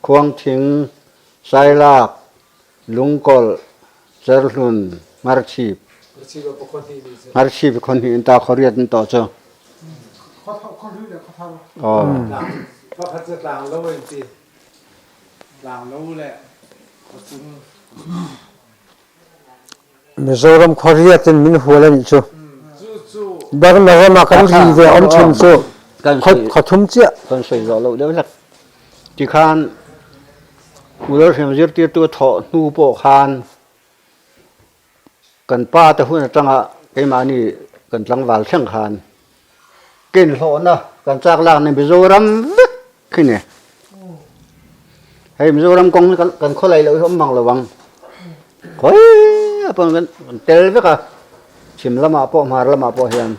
Speaker 2: Khuangthing, Sailak, Lungkawlh, Cherhlun, Hngarchhip. Hngarchhip i khaw hnih in ta khaw riat in tawh cu.
Speaker 1: Khaw hlui le khaw thar.
Speaker 2: Aw.
Speaker 8: Pakhat cu tlang lo in ti. Tlang lo le khaw cung.
Speaker 9: Mizoram khuariat in min hual a nih cu. Burma ram ah kan ri ve awm chun cu.
Speaker 2: Kan
Speaker 10: Khaw thum chiah.
Speaker 2: Kan sawi zawh loh deuh hlek. Tikhan Ulalhriam zirtirtu a thawh hnu pawh khan kan pa te hun atanga keimahni kan tlangval thleng khan kinhlawhna kan chak lakna Mizoram vek khi ni. Hei Mizoram kawng hi kan khawlai loh hi awm mang lo ang. Khawi a pawn kan tel vek a, chhim lamah pawh hmar lamah pawh hian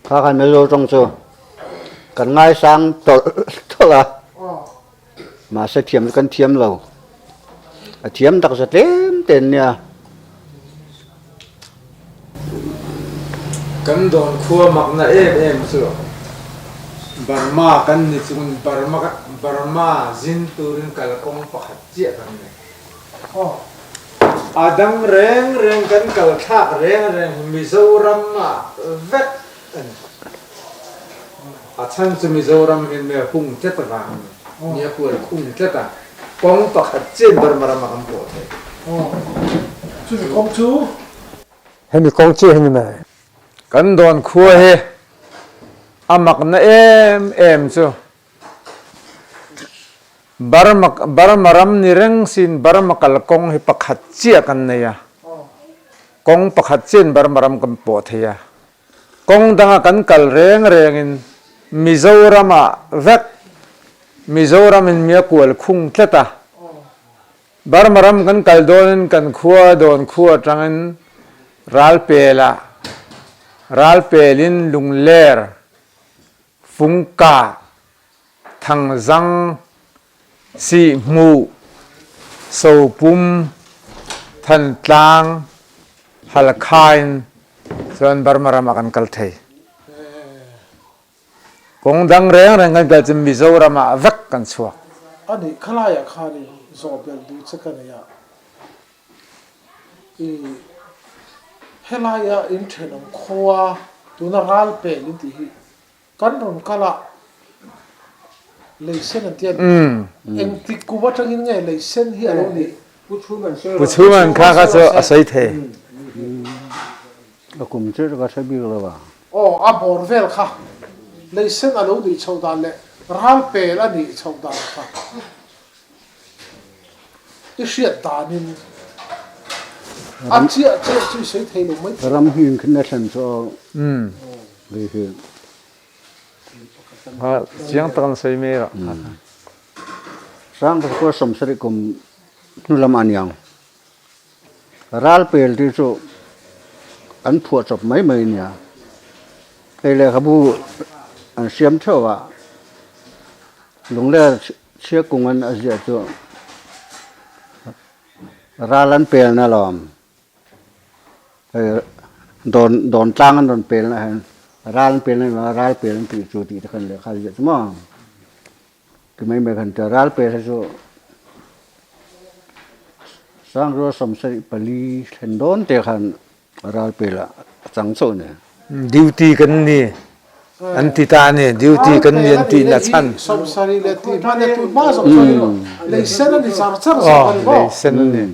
Speaker 2: kha khan Mizo tawng chu kan ngaisang tawlh tawlh a. Mahse thiam chu kan thiam lo. A thiam tak za tlem te an nia.
Speaker 8: Kan dawn khua makna em em chu Burma kan ni chungin Burma Burma zin turin kalkawng pakhat chiah kan nei. A dang reng reng kan kal thlak reng reng hi Mizoram ah vek a ni. A chhan chu Mizoram hian mia hung tlat avang a ni. Mia kual khung tlat a, kawng pakhat chian Burma rama kan pawh thei.
Speaker 1: Chumi kawng chu?
Speaker 9: Hemi kawng chiah hi ni mai.
Speaker 8: Kan dawn khua hi a makna em em chu Burma Burma ram ni reng siin Burma kal kawng hi pakhat chiah kan nei a, kawng pakhat chian Burma ram kan pawh thei a. Kawng danga kan kal reng rengin Mizoramah vek Mizoramin mi a kual khung tlat a. Burma ram kan kal dawnin kan khua dawn khua atangin Ralpelah Ralpelin Lungler Fungkah Thangzang Sihhmuh, Sopum, Thantlang, Halkha in cun Burma ram ah kan kal thei. Kong dang rengreng kan kal cun Mizoram ah vek kan chuak.
Speaker 1: Anih khalai ah khan in zawh belh duh che ka nei ah i helai ah in thenawm khua tuna ral pel in tih hi Kan rawn kal a, lei sen an ti a ni. Engtik kum atangin nge lei sen hi a lo nih?
Speaker 8: Pu Chhuman kha kha chu a sawi thei.
Speaker 2: A kum chiah chu ka hre bik lo a.
Speaker 1: Aw, a bawr vel kha lei sen a lo nih chhoh dan leh ral pel a nih chhoh dan kha i hriat danin a chiah chiah chu i sawi thei lo mai thei.
Speaker 2: Ram hing khi na thlen chu aw. Hei hi.
Speaker 8: Chiang tak an sawi mai a.
Speaker 2: Sang pasakua sawmsarih kum hnu lam a niang. Ral pel tih chu an phuah chawp mai mai a nia. Hei lehkhabu an siam theuh a, Lungler chhiakung an a ziah chu ral an pelna lawm. Hei dawn dawn tlang an rawn pel na hian ral an pel na emaw ral pel an tih chu tih te khan lehkha a ziah chu maw ti mai mai khan tia ral pel hi chu Sangrua sawmsarih pali thlen dawn te khan ral pel ah a chang chauh a ni.
Speaker 8: Duty kan ni an ti ta a ni duty kan ni an tih na chhan.
Speaker 1: Sawmsarih leh tih hman e tun hma zawk chuan lei sen a ni char char zawk a ni maw?
Speaker 8: Lei sen a ni.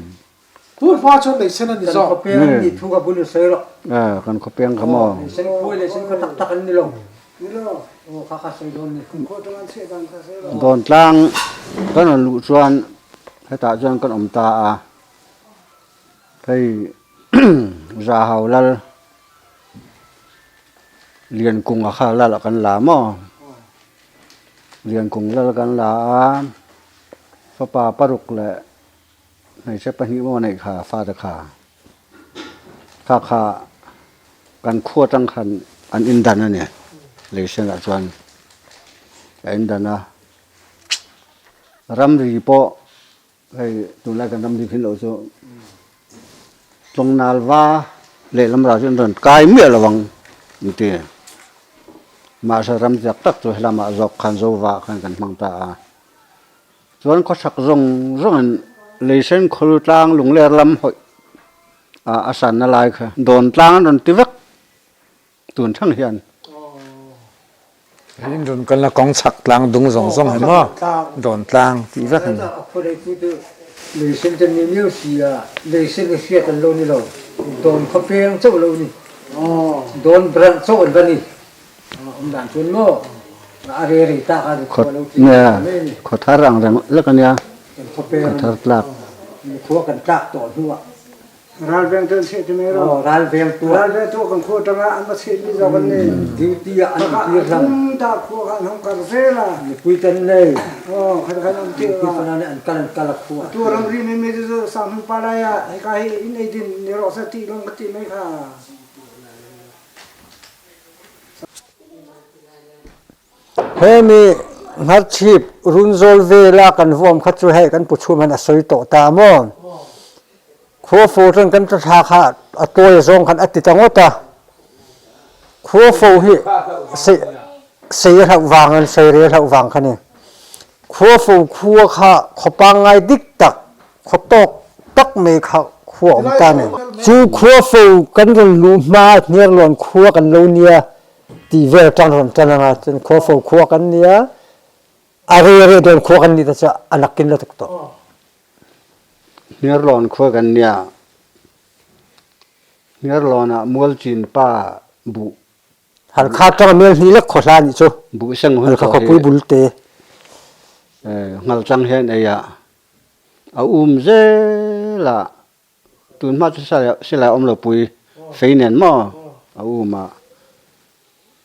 Speaker 1: Tun hma chuan lei sen a ni zawk.
Speaker 9: Kan khawpeng an nih thu ka bul i sawi rawh.
Speaker 2: Eh, kan khawpeng kha maw?
Speaker 9: Lei sen khuai lei sen khaw tak tak an ni lo. Ni lo. Aw kha kha sawi dawn ni. Khaw atang an chhiah dan kha sawi rawh.
Speaker 2: Dawntlang kan rawn luh chuan hetah chuan kan awm ta a. Hei Zahau lal Liankunga kha lal ah kan la maw? Liankung lal kan la a, fapa paruk leh Hmeichhe pahnih maw neih kha fate kha kha kha kan khua tang khan an indan a ni leisenah chuan a indan a ramri pawh hei tunlai kan ramri khin loh chu Tlawngnal va lehlam rah chu an rawn kai miah lo ang an ti mahse ram chak tak chu helamah zawk khan Zova khan kan hmang ta a. Chuan khawchhak zawng zawngin Leisen khawl tlang lungler lam hawih ah a sanna lai kha dawn tlang an rawn ti vek tun thang hian.
Speaker 8: In rawn kalna kawng chhak tlang dung zawng zawng hi maw dawn tlang tih vek a ni.
Speaker 9: A khaw lei tu chu Leisen te ni miau si a, Leisen hi hriat an lo ni lo, dawn khaw peng chauh lo ni, dawn branch chauh an va ni. Awm dan chuan maw a re rei tak a ri khua lo tling ta mai a ni.
Speaker 2: Khaw thar ang reng lek a nia.
Speaker 9: Kan khaw per
Speaker 2: Khaw thar tlak.
Speaker 9: Khua kan tlak tawh hnuah.
Speaker 11: Ral veng tu an cheh ti mai ro.
Speaker 9: Aw ral veng tu.
Speaker 11: Ral veng tu kan khua tanga an va cheh mi zawk an ni.
Speaker 9: Duty ah an tir hlang.
Speaker 11: Tum ta khua kha an hong kar zel a.
Speaker 9: Mipui ten nei.
Speaker 11: Aw khat khan an ti.
Speaker 9: Mipui fana nih an kal an kal a khua.
Speaker 11: Atu ramri mi mi cu sanghmun pa lai ah hika hi inn ei din ni rawh seh ti lawng ka ti mai kha.
Speaker 9: Hemi hngarchhip runzawl vela kan vuam kha chu hei kan pu chhum hian a sawi tawh ta maw? Khuafo chuan kan tla thla kha a tawi zawng khan a ti ta ngawt a. Khuafo hi sei a hlauh vang an sei re a hlauh vang kha ni. Khuafo khua kha khaw pangngai dik tak, khaw tawk tak mai kha khua awm ta ni. Chu khuafo kan rawn luh hma hniarlawn khua kan lo nia ti vel ṭang rawn ṭan anga cun khuafo khua kan nia a re re dawn khua kan nih te cu a nakin la tuk tawh.
Speaker 2: Hniarlawn khua kan nia. Hniarlawn ah Mualcin pa buh.
Speaker 9: Halkha ṭang a mel hnih lek khua hla nih cu.
Speaker 2: Buh seng hun
Speaker 9: Halkha khuapui bul te.
Speaker 2: Ngalcang hian ei ah a um zel ah Tunhma chu silai awm lo pui fei nen maw a um a,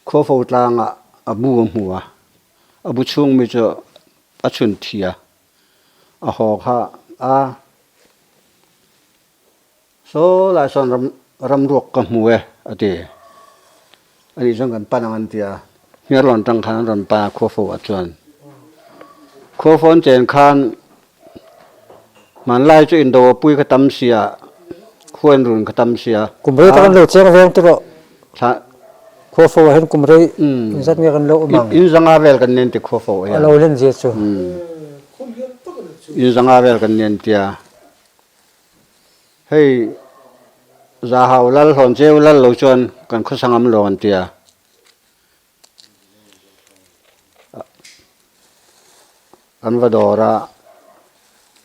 Speaker 2: khuafo tlangah a bu a hmu a, a bu chhung mi chu a chhun thi a, a haw kha a saw lai sawn ram ramruak ka hmu e a ti. Anih chuan kan pan ang an ti a, Hniarlawn tang khan an rawn pan a khuafo ah chuan. Khuafo an chen khan hmanlai chu indo a pui kha tam si a, khua in run kha tam si a.
Speaker 9: Kum rei tak an lo cheng veng ti rawh. Khuafo ah hin kum rei inzat nge kan lo um ang.
Speaker 2: In zanga vel kan nen ti khuafo ah hian.
Speaker 9: A lo len zia chu.
Speaker 2: In zanga vel kan nen tia. Hei Zahau lal Hlawncheu lal lo chuan kan khawsa ngam lo an ti a. An va dawr a,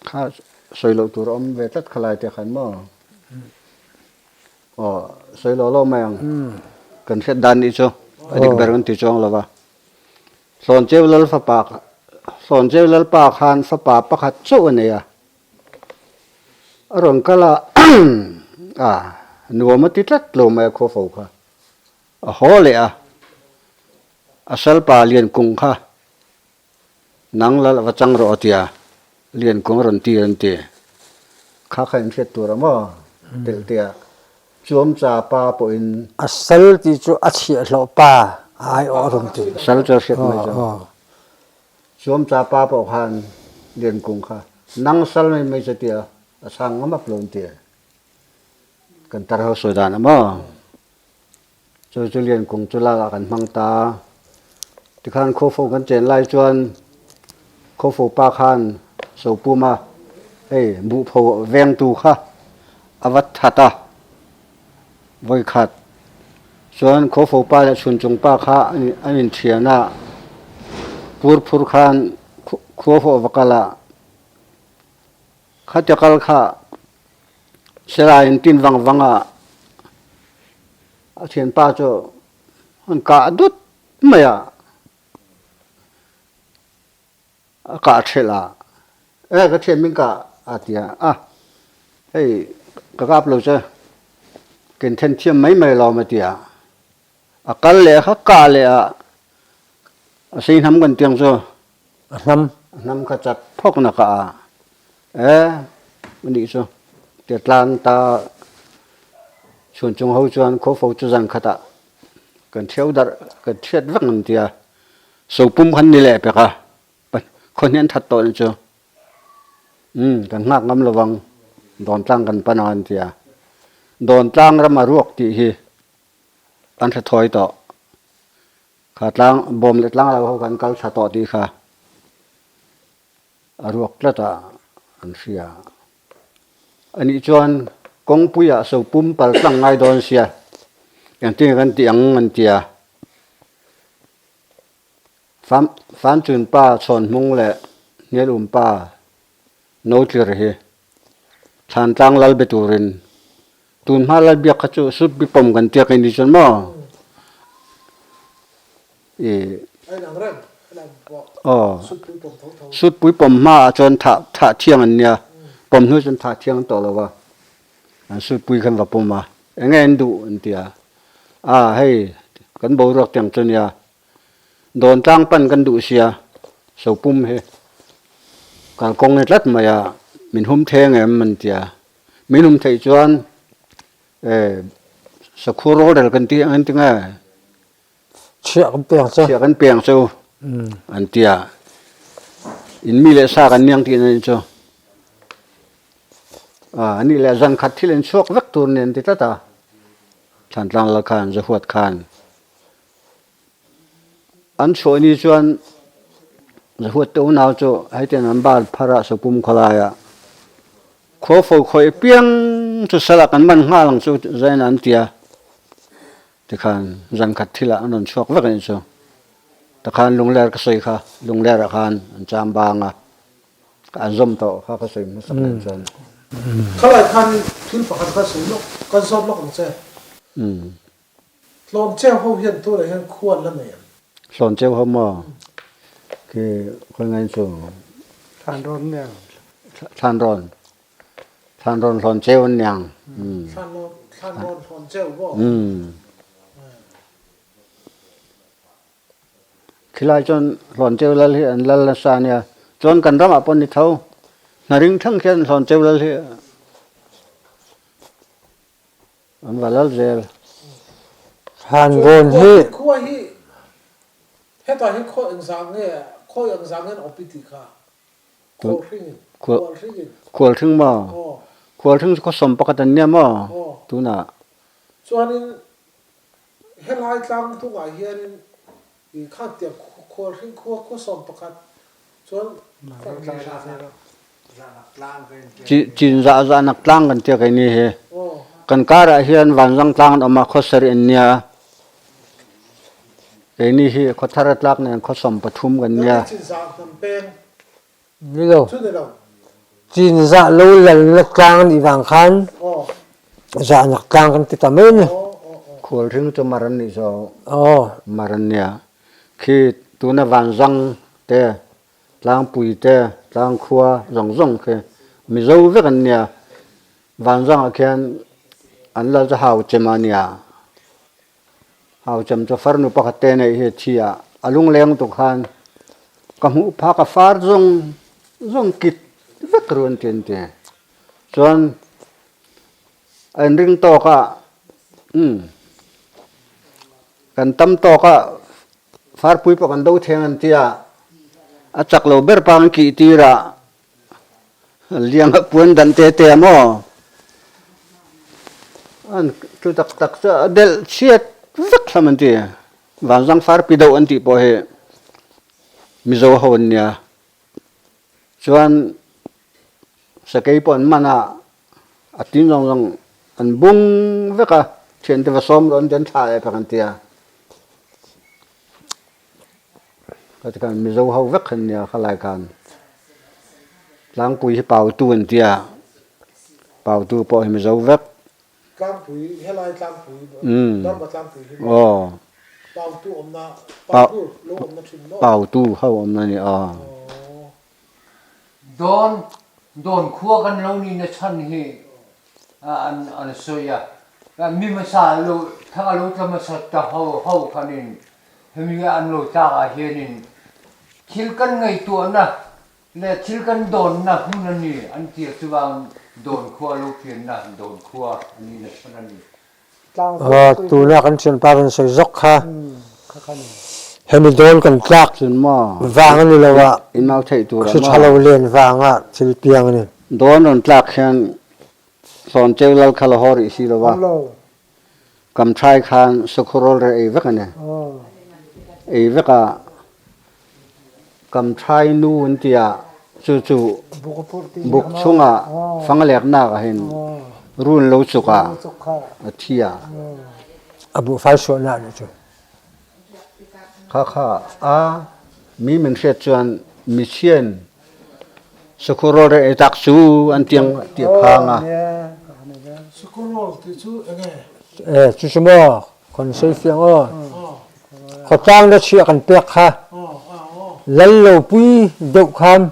Speaker 2: kha sawi loh tur a awm ve tlat khalai te khan maw? Aw sawi lo lo mai ang. Kan hriat dan nih chu a dik ber kan ti chuang lo va. Hlawncheu lal fapa Hlawncheu lalpa khan fapa pakhat chauh a nei a. A rawn kal a, a nuam a ti tlat lo mai a khuafo kha. A haw leh a, a salpa Liankung kha nang lal a va chang rawh a ti a, Liankung a rawn tir an ti. Kha kha inhriat tur a maw telh te a, Chuamcha pa pawhin.
Speaker 9: A sal tih chu a chhiahhlawh pa a aiawh a rawn ti.
Speaker 2: A sal chu a hriat mai chu. Chuamcha pa pawh khan Liankung kha nang sal mai mai che tia a chhang ngam ap lo an ti. Kan tar ho sawi dan a maw? Chu chu Liankung chu lak ah kan hmang ta. Tikhan Khuafo kan chen lai chuan Khuafo pa khan Sopuma hei buhpho vengtu kha a va that a. Vawikhat chuan Khuafo pa leh Chhunchung pa kha an inthian a, pur phur khan Khuafo va kal a, khatia kal kha Silai in tin vang vang a, a thianpa chu an kah dut mai a. A kah ṭhelh a, E ka thian min kah a ti a, a hei ka kap lo che, ken then thiam mai mai lawm a ti a. A kal leh kha kah leh a, a sei hnam kan tiang chu.
Speaker 9: A hnam.
Speaker 2: A hnam kha chat phawk na kah a, e anih chu tia tlang ta chhun chung ho chuan khuafo chu zan khat ah kan ṭhio darh kan ṭhiat vek an ti a. Sopum khan ni leh pek a, khaw hnian that tawh nih cu. Um, kan hngak ngam lovang, Dawntlang kan pan ang an ti a. Dawntlang ram a ruak tih hi an hre thawi tawh. Kha tlang, bawm leh tlang lo ho kha an kal thla tawh tih kha a ruak tlat a an hria. Anih chuan kawngpui ah sopum pal tlang ngai dawn sia, engtin nge kan tih ang an ti a. Fanchun pa Chhawnhmung leh Hnialum pa Notlir hi Thlantlang lal be turin tunhma lal biak kha chu Sut bipawm kan tiak in ni chuan maw? I aw sutpui pawm hma ah chuan thah thah thiang an nia pawm hnu chuan thah thiang an tawh lo va an sutpui khan va pawm a eng nge an duh an ti a a hei kan boruak tiang chu nia dawn tlang pan kan duh sia sopum hi kalkawng ni tlat mai a min hum theng em an ti a min hum theih chuan e sakhur rorel kan tih ang an ti nge.
Speaker 9: Chiah kan peng che.
Speaker 2: Chiah kan peng che u an ti a. In mi leh sa kan niang tihna nih chu. A nih leh zan khat thil in chhuak vek tur nen ti tlat a. Thlantlang lal khan Zahuat khan an chhuah ni chuan Zahuat te unau chu heitiang an bal phar a Sopum khawlaiah khua fo khawih piang chu salah kan man nghal ang chu zain an ti a. Tikhan zan khat thilah an rawn chhuak vek a nih chu. Takhan lungler ka sawi kha, lunglerah khan an cham bang a, ka an zawm tawh kha ka sawi hmasak nen chuan.
Speaker 1: Khalai khan thil pakhat kha sawi lawk, kan zawt lawk ang che. Hlawn cheu ho hian tunah hian khua an la nei em?
Speaker 2: Hlawn cheu ho maw? Khi khawi ngain chu?
Speaker 11: Thlanrawn nia.
Speaker 2: Thlanrawn. Thlanrawn hlawn cheu an niang.
Speaker 1: Thlanrawn hlawn cheu maw?
Speaker 2: Khilai chuan hlawn cheu lal hi an lal nasa a nia. Chuan kan ramah pawh ni tho. Hnaring thang khian hlawn cheu lal hi an va lal zel.
Speaker 9: Thlanrawn hi.
Speaker 1: Khua hi hetah hian khaw engzah nge khawi engzah nge an awp i tih kha?
Speaker 2: Khualhring maw? Khualhring chu khawsawm pakhat an nia maw tunah?
Speaker 1: Chuanin helai tlang tungah hianin i khangtiang khualhring khua khawsawm pakhat chuan
Speaker 2: Chinzah zahnak tlang kan tia keini hi. Kan karah hian Vanzang tlang an awm a, khawsarih an nia. Keini hi khawthar a tlak nen khawsawm pathum kan nia.
Speaker 9: Ni lo. Cinzah lo lalna tlang an nih vang khan zahnak tlang kan ti ta mai a ni.
Speaker 2: Khualhring chu mar an nih zawk. Mar an nia. Khi tuna Vanzang te, Tlangpui te, Tlangkhua zawng zawng khi Mizo vek an nia. Vanzangah khian an lal chu hau chem a nia. Haucham chu farnu pakhat te neih hi thi ah a lungleng tuk khan ka hmuh phak a far zawng zawng kit vek ru an ti an ti. Chuan a inring tawk a umm kan tam tawk a farpui pawh kan do theng an ti a, a chak lo ber pang an kih tir a Liang a puan dan te te a maw? An chu tak tak chu a delh chhiat vek hlam an ti. Vanzang farpi deuh an tih pawh hi Mizo ho an nia. Chuan sakei pawh an man a, a tin zawng zawng an bung vek a, thiante va sawm rawh an ti an thlah leh phak an ti a. Ka ti khan Mizo ho vek khan nia khalai khan Tlangpui hi Pautu an tia Pautu pawh hi Mizo vek.
Speaker 1: Tlangpui helai Tlangpui Burma Tlangpui hi maw Pautu awmna Pautu lo awmna thin maw?
Speaker 2: Pautu ho awmna ni aw.
Speaker 10: Dawn dawn khua kan lo nihna chhan hi an an sawi a mi hmasa lo thang a lo tla hmasa ta ho ho khanin Hemi an lo tlak ah hianin thil kan ngaihtuahna leh thil kan dawnna hmun a ni an ti a, chuvang dawn khua lo pianna dawn khua a nihna chhan a ni.
Speaker 9: Tuna kan thianpa rawn sawi zawk kha hemi dawn kan tlak vang a ni lo a, hri tha lo len vanga thil piang a ni.
Speaker 2: Dawn rawn tlak hian Hlawncheu lal kha la haw rih si lo a. Kamthai khan sakhurawl reh ei vek a ni. Ei vek a, Kamthai nu an ti a, chu chu buk chungah fang leknak ah hin run lo chuk ah a thi a.
Speaker 9: A buhfai suahnak nih cun.
Speaker 2: Kha kha a mi min hriat chuan michhian Sakhurawl reh ei tak chu an tiang ti a phang a.
Speaker 1: Sakhurawl ti chu enge?
Speaker 9: Eh, chu chu maw? Kan sawi fiang aw. Khawtlang le chhiah kan pek kha lal lo pui deuh khan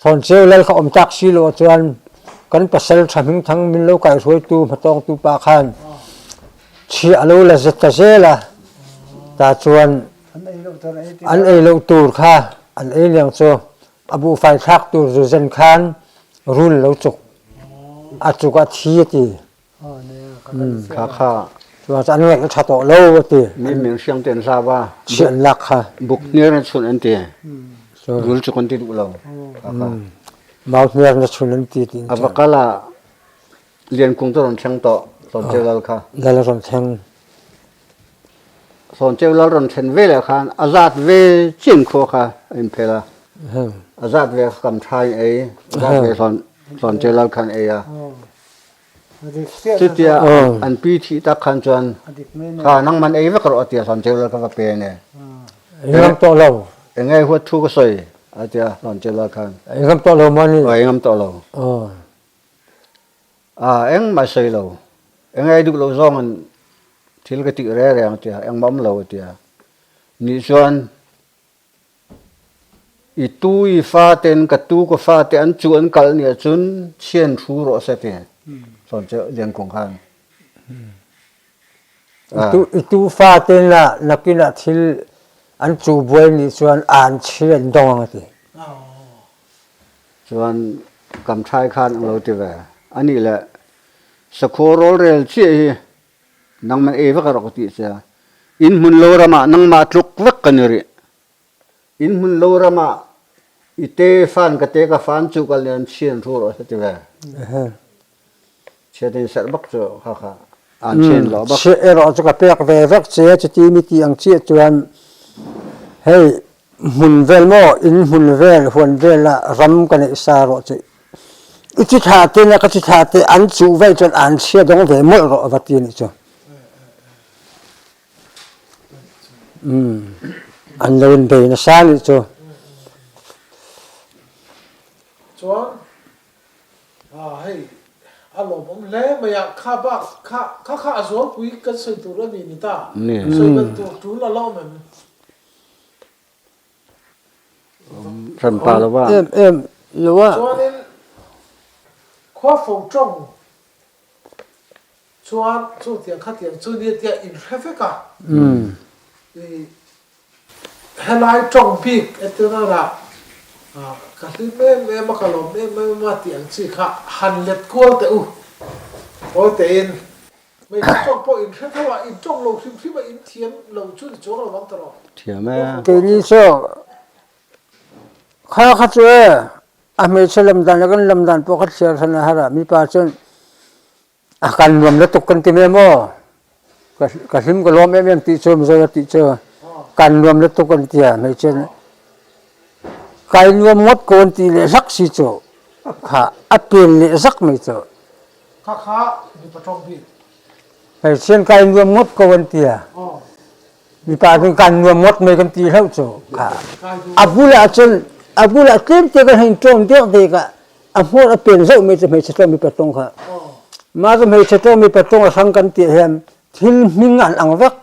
Speaker 9: Hlawncheu lal kha um tak si lo ahcun kan pasal ṭha hmingthang min lo kai hruaitu hmatawngtu pa khan chhiah a lo la zet ta zel a. Ta chuan an ei lo tur kha an ei leng cu a buhfai thlak tur zuzen khan rul lo cuk a cuk ah thi a ti.
Speaker 2: Kha kha.
Speaker 9: Cuan an ngaih a ṭha tawh lo a ti.
Speaker 2: Mi ming siang ten hla va.
Speaker 9: Chiah an lak kha.
Speaker 2: Buk hniar na chun an ti. Rul cu kan ti duh lo. Kha kha.
Speaker 9: Mau hniar na chun an ti ti.
Speaker 2: A va kal ah Lian Kung cu ron thleng tawh. Hlawn Ceu Lal kha.
Speaker 9: Lal ron thleng.
Speaker 2: Hlawn Ceu Lal ron thlen ve le khan a zat ve chin khua kha in phel a. A zat ve kam ṭha in ei. A zat ve Hlawn Ceu Lal khan ei a. Cutia an pi thih tak khan chuan kha nangman ei vek rawh atia Hlawn Ceu Lal kha ka pe ne.
Speaker 9: Ngam tawh lo.
Speaker 2: Engei huat thu ka sawi atia Hlawn Ceu Lal khan.
Speaker 9: Ngam tawh lo maw ni?
Speaker 2: Oi ngam tawh lo. A engmah sawi lo. Engei duh lo zawng in thil ka tih re reng atia engmah um lo atia. Nih chuan I tu i faten ka tu ka fate an cu an kal ni ahcun chian hru rawh seh ti Hlawn Ceu Lian Kung khan.
Speaker 9: I tu faten ah nakin ah thil an cu buai nih cun aan chi an dong ang a ti.
Speaker 2: Chuan kam ṭhai khan ang lo ti ve. Anih le sakhaw rawlrel chiah hi nangmah ei vek a rak ti sia. Inn hmun lo ram ah nangmah tluk vek kan i rih. Inn hmun lo ram ah i te fan ka te ka fan cu kal nih an chian hru rawh ti ve. Chiat in serh bak cu kha kha an chen lo bak.
Speaker 9: Chiah erawh cu ka pek ve vek che cuti mi ti ang chiah chuan hei hmun vel maw inn hmun vel huan vel ah ram ka neih sa rawh cu i ci thla te na ka ci thla te an cuh vai chuan an chia dong ve molh rawh va ti nih cu. An lo in bei nasa nih cu.
Speaker 1: Chuan hei a lawmawm hle mai a kha bak kha kha kha a zualpui kan sawi tur a ni ni ta. Sawi belh tur tul a la awm em?
Speaker 2: Hranpa lo va.
Speaker 9: Em em lo a.
Speaker 1: Chuanin khua fo tawng Chuan chutiang khatiang chu nia tia inhre vek a, i helai tawng bik entirna ah ka hlim em em a, ka lawm em em a tih ang chi kha han let kual teh u. Awi tein hmeichhe tawng pawh inhre tho a, in tawng lo hrim hrim a, in thiam lo chu ni chuang lo vang ta rawh.
Speaker 2: Thiam e.
Speaker 9: Keini chu kha kha chu e a hmeichhe lam dan le kan lam dan pawh kha thliar hran a har a, mipa chuan A kan nuam lutuk kan ti mai maw? Ka hlim ka lawm em em tih cu Mizo a tih cu kan nuam lutuk an ti a hmeichhia nih kai nuam ngawt ko an ti leh hlak si cu kha a pel leh zak mai cu.
Speaker 1: Khakha mipa ṭawng bik.
Speaker 9: Hmeichhia kai nuam ngawt ko an ti a. Mipa cu kan nuam ngawt mai kan ti hlauh cu kha a bulah cun a bulah tlemte kan hei ṭawm dek dek ah a hmur a pen zoh mi cu hmeichhe tlawm mipa tlung kha mah cu hmeichhe tlawm mipa tlung a hrang kan ti hian thil hming an ang vek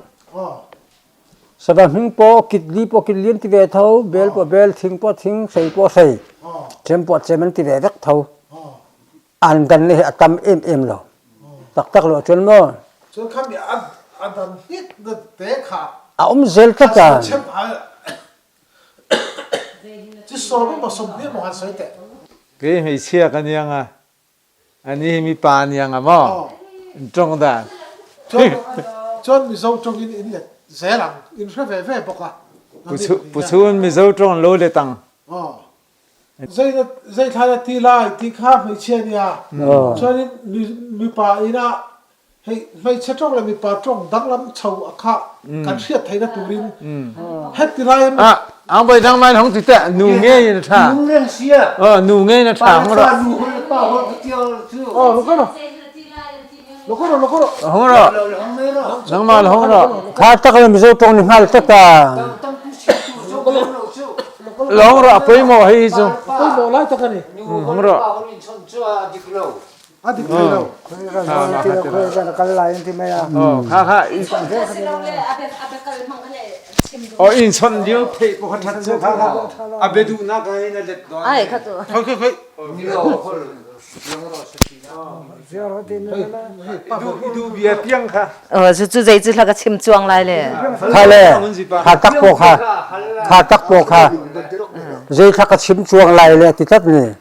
Speaker 9: sava hming paw kitli paw kitli an ti ve tho bel paw bel thing paw thing hrei paw hrei chem paw chem an ti ve vek tho an dan hi a tam em em lo taktak lo cun maw
Speaker 1: cun khami a dan hnik na te kha
Speaker 9: a um zel tlat a
Speaker 8: Kei hmeichhia ka niang a, ani hi mipa niang a maw? In ṭong dan.
Speaker 1: Cun Mizo ṭong in in let zel ang, in hre ve ve bawk a.
Speaker 8: Pu Chun Mizo ṭong lo let ang.
Speaker 1: Zei thla na ti lai ti kha hmeichhia nia. Cun mipa inn ah Hei hmeichhe ṭong le mipa ṭong danglam cho a kha kan hriat theihna turin heti lai an
Speaker 8: Ah, ang bai dang mai hong ti te nu nge in tha.
Speaker 10: Nu nge sia.
Speaker 8: Oh, nu nge na tha hong ro.
Speaker 10: Nu hol pa hol tial chu.
Speaker 1: Oh, lo ko ro. Lo ko ro, lo ko ro.
Speaker 8: Hong ro. Nang ma hong ro.
Speaker 9: Kha tak le Mizo tong ni hngal tak ta.
Speaker 8: Long ro poi mo hei chu.
Speaker 1: Poi mo lai tak ani.
Speaker 8: Hong ro.
Speaker 10: Pa hol in chon chu a dik lo.
Speaker 1: A dik thei lo.
Speaker 9: Kal lai an ti mai a.
Speaker 8: Kha kha. O in chon lio theih pawh kha that chu kha kha. A bia duhnak in a let dawn.
Speaker 5: Ai kha tu.
Speaker 1: Khoi khoi khoi.
Speaker 8: Bia piang kha.
Speaker 5: Cu cu zei cu hla ka chim chuang lai le.
Speaker 9: Kha le kha tak po kha kha tak po kha zei thla ka chim chuang lai le ti tlat ni.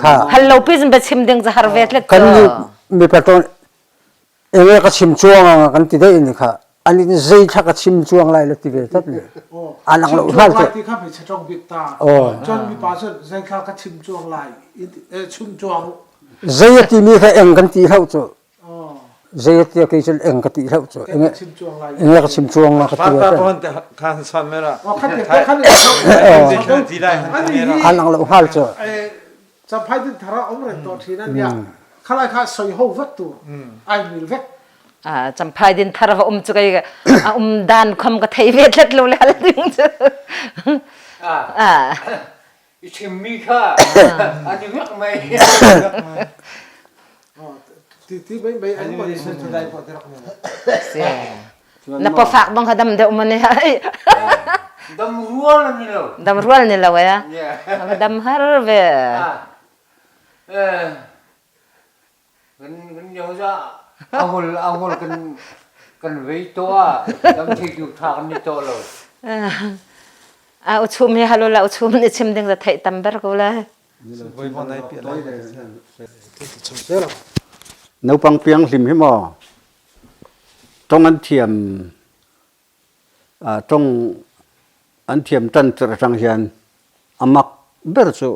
Speaker 9: Kha.
Speaker 5: Hal lo pi zin ba chim ding za har ve tlet.
Speaker 9: Kan mi paton enge ka chim chuang anga kan ti dei ni kha an in zei thla ka chim chuang lai le ti ve tlat ni. Anak lo hal
Speaker 1: te. Ti kha mi chatong bik ta. Chon mi pa chon zei thla ka chim chuang lai chum chuang.
Speaker 9: Zei ti mi kha eng kan ti hlau chu. Zei ti kei chu eng ka ti hlau chu. Enge enge ka chim chuang la ka ti.
Speaker 8: Pa pa te khan san mera.
Speaker 9: Anak lo hal chu.
Speaker 1: Champhai din thara om reng tawh thin a nia. Khalai kha sawi ho vek tur ai mil vek.
Speaker 5: A champhai din thar va um chu kai a um dan khom ka thei ve tlat lo le hal ding chu. A.
Speaker 10: I chim mi kha a ni vek mai.
Speaker 1: Ti ti mai mai an mo ni chu dai pawh te rak ni.
Speaker 5: Na pawfak bang kha dam deuh mane hai.
Speaker 10: Dam rual ni lo.
Speaker 5: Dam rual ni lo ya. Dam har ve.
Speaker 10: Kan kan yo za ahul ahul kan kan vei to a dam thei tu tha kan ni to lo.
Speaker 5: A uchum hi halo la uchum ni chim ding za thei tam ber ko la.
Speaker 2: Naupang piang hlim hi maw tawng an thiam tawng an thiam tan tirh atang hian a mak ber chu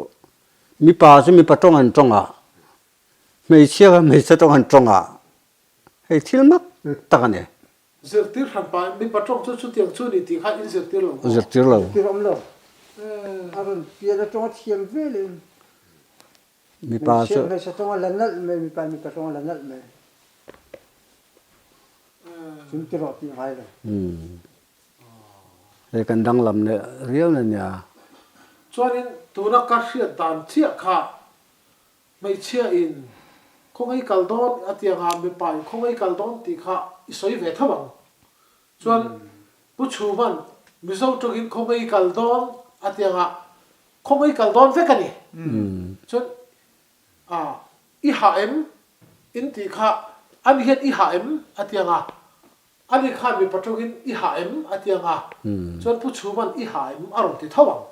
Speaker 2: mipa chu mipa tawng an tawng a, hmeichhia kha hmeichhe tawng an tawng a, hei thil mak tak a ni.
Speaker 1: Zirtir hran pa mipa tawng chu chutiang chu ni tih kha in zirtir lo maw?
Speaker 2: Zirtir lo.
Speaker 9: Zirtir awm lo. A rawn pian atanga thiam velin
Speaker 2: Mipa chu.
Speaker 9: Hmeichhia tawng a la nalh mai, mipa mipa tawng a la nalh mai. Chum ti rawh tih ngai lo.
Speaker 2: Hei kan danglam leh riau na nia.
Speaker 1: Chuanin tuna ka hriat dan chiah kha hmeichhia in khawngaih kal dawn a ti anga mipa in khawngaih kal dawn tih kha i sawi ve tho ang. Chuan Pu Chhuman Mizo tawngin khawngaih kal dawn a ti anga Khawngaih kal dawn vek a ni. Chuan a i hah em in tih kha ani hian i hah em a ti ang a, ani khan mipa tawngin i hah em a ti ang a, chuan Pu Chhuman i hah em a rawn ti tho ang.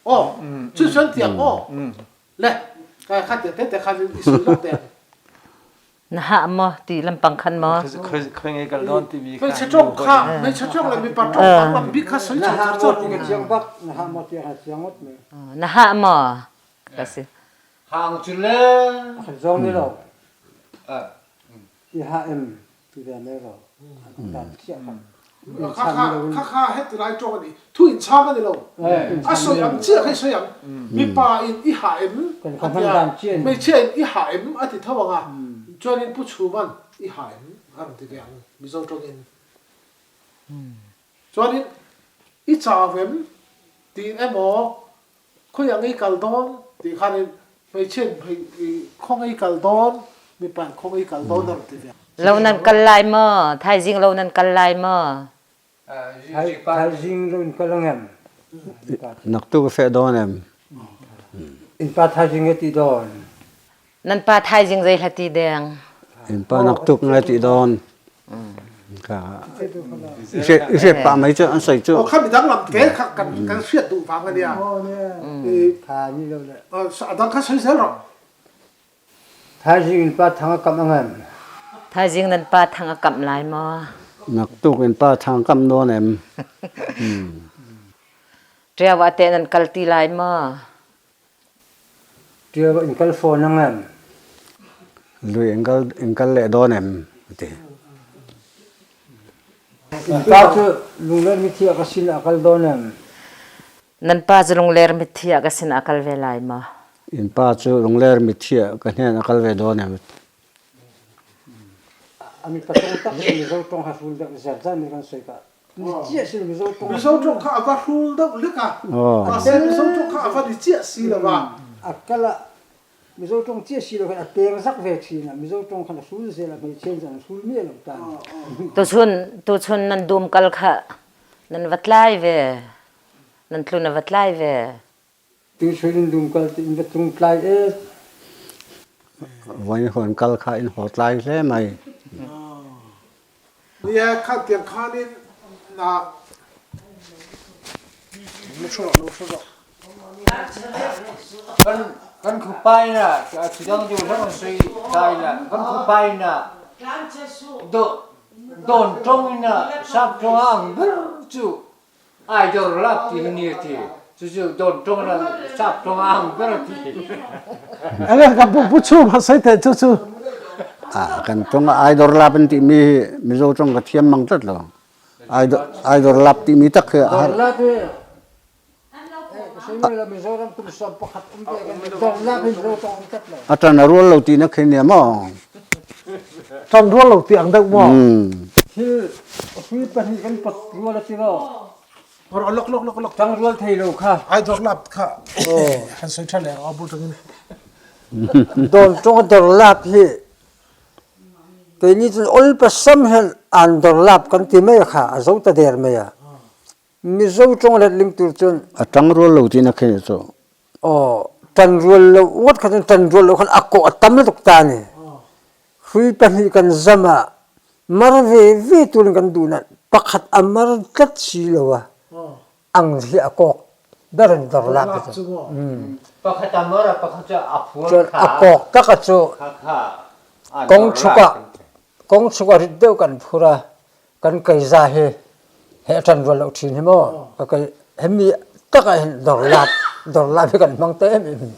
Speaker 1: Aw, chu chuan ti ang aw. Le, kha tiang te te khan i sawi lawk teh ang.
Speaker 5: Na hah maw ti lampang khan maw?
Speaker 8: Khoi ngei kal dawn timi kha.
Speaker 1: Hmeichhe tawng kha hmeichhe tawng le mipa tawng danglam bik kha sawi chho char char.
Speaker 9: Na chiang bak na hah maw ti kha chiang ngawt mai.
Speaker 5: Na hah maw ka si.
Speaker 10: Hang chu le.
Speaker 9: Zawng ni lo. I hah em ti ve mai ro. An chiah kha.
Speaker 1: Kha kha kha kha heti lai tawng a ni. Thu inchhang a ni lo. A sawi ang chiah kha i sawi ang. Mipa in i hah em a ti a, hmeichhia in i hah em a ti tho ang a, chuanin Pu Chhuman i hah em a rawn ti ve ang Mizo tawngin. Chuanin i chau em tiin emaw khawiah ngei kal dawn tih khanin hmeichhia in khaw ngei kal dawn, mipa in khaw ngei kal dawn a rawn ti ve ang.
Speaker 5: Lo nan kal lai maw? Thaizing lo nan kal lai maw?
Speaker 9: Thaizing lo in kal ang em?
Speaker 2: Naktuk a feh dawn em?
Speaker 9: In pa thaizing nge ti dawn?
Speaker 5: Nan pa thaizing zei hla ti deng?
Speaker 2: In pa naktuk nge ti dawn? Ka i hriat pah mai chu an sawi chu.
Speaker 1: Aw kha midang lam ke kha kan kan hriat duh vang ania.
Speaker 9: Tha ni lo le.
Speaker 1: A dang kha sawi zel rawh.
Speaker 9: Thaizing in pa thang a kamh ang em?
Speaker 5: Thaizing nan pa thang a kamh lai maw?
Speaker 2: Naktuk in pa thang kamh nawn em?
Speaker 5: Ṭiau ah teh nan kal ti lai maw?
Speaker 9: Ṭiau ah in kal fawn ang em?
Speaker 2: Lui in kal in kal leh dawn em? A ti.
Speaker 9: In pa cu lungler mithi ah ka sin ah a kal dawn em?
Speaker 5: Nan pa cu lungler mitthi ah ka sin ah kal ve lai maw?
Speaker 2: In pa cu lungler mitthi ah ka hnen a kal ve dawn em?
Speaker 9: Ami patong tak in Mizo tong ha hrul deuh zer zar mi kan soi ka. Ni chiah si Mizo tong.
Speaker 1: Mizo tong kha ava hrul deuh lek a. Mahse Mizo tong kha ava ni chiah si lo a.
Speaker 9: A kal ah Mizo tawng chiah si lo khan a peng zak ve thin a, Mizo tawng khan a hrul zel a, hmeichhia in chuan an hrul miah lo ta a ni.
Speaker 5: Tuchun tuchun nan dum kal kha nan va tlai ve, nan tlun a va tlai ve.
Speaker 9: Tuchun in dum kal in va tlung tlai e.
Speaker 2: Voi hawn kal kha in haw tlai hle mai.
Speaker 1: Nia kha tiang khanin na lo hre rawh lo hre rawh.
Speaker 10: Kan kan khupai na thudang deuh hlek an sawi ta ila kan khupai na do dawn tawng ina sap tawng a ang ber chu ai dawr lap ti hi ni a ti chu chu dawn tawng ina sap tawng a ang ber a ti.
Speaker 1: Enge kan pu pu chhum han sawi teh chu chu.
Speaker 2: Ah kan tawng a ai dawr lap an tih mi hi Mizo tawng ka thiam mang tlat lo. Ai ai dawr lap tih mi tak hi a har.
Speaker 9: Dawr lap hi
Speaker 2: A ṭan a rual lo tihna khi nia maw?
Speaker 1: Ṭan rual lo tih ang deuh maw?
Speaker 9: Thil hrui pahnih kan pawt rual a ti maw?
Speaker 1: Lok lok lok lok.
Speaker 9: Ṭang rual thei lo kha.
Speaker 1: Ai dawr lap kha han sawi ṭha leh ang a bul ṭangin.
Speaker 9: Dawn ṭawng a dawr lap hi keini chuan awl pasam hian an dawr lap kan ti mai a kha a zo ta der mai a. Mizo tawng letling tur chuan.
Speaker 2: A tang rual lo tiin a khen chu.
Speaker 9: Aw, tan rual lo ngawt kha chuan tan rual lo khan a kawh a tam lutuk ta a ni. Hrui pahnih kan zam a, mar ve ve turin kan duh na pakhat a mar tlat si lo a, ang hi a kawk ber a ni dawr lak hi chu.
Speaker 10: Pakhat a mar a, pakhat chu a phuar
Speaker 9: Chuan
Speaker 10: kha.
Speaker 9: a kawk tak a chu
Speaker 10: Kha kha a
Speaker 9: kawng
Speaker 10: dawr
Speaker 9: chhuk
Speaker 10: lak
Speaker 9: ah kawng chhuk ah rit deuh kan phur a, kan keiza hi he a ṭan rual loh ṭhin hi maw ka kei hemi takah hin dawr lap dawr lap hi kan hmang ta em em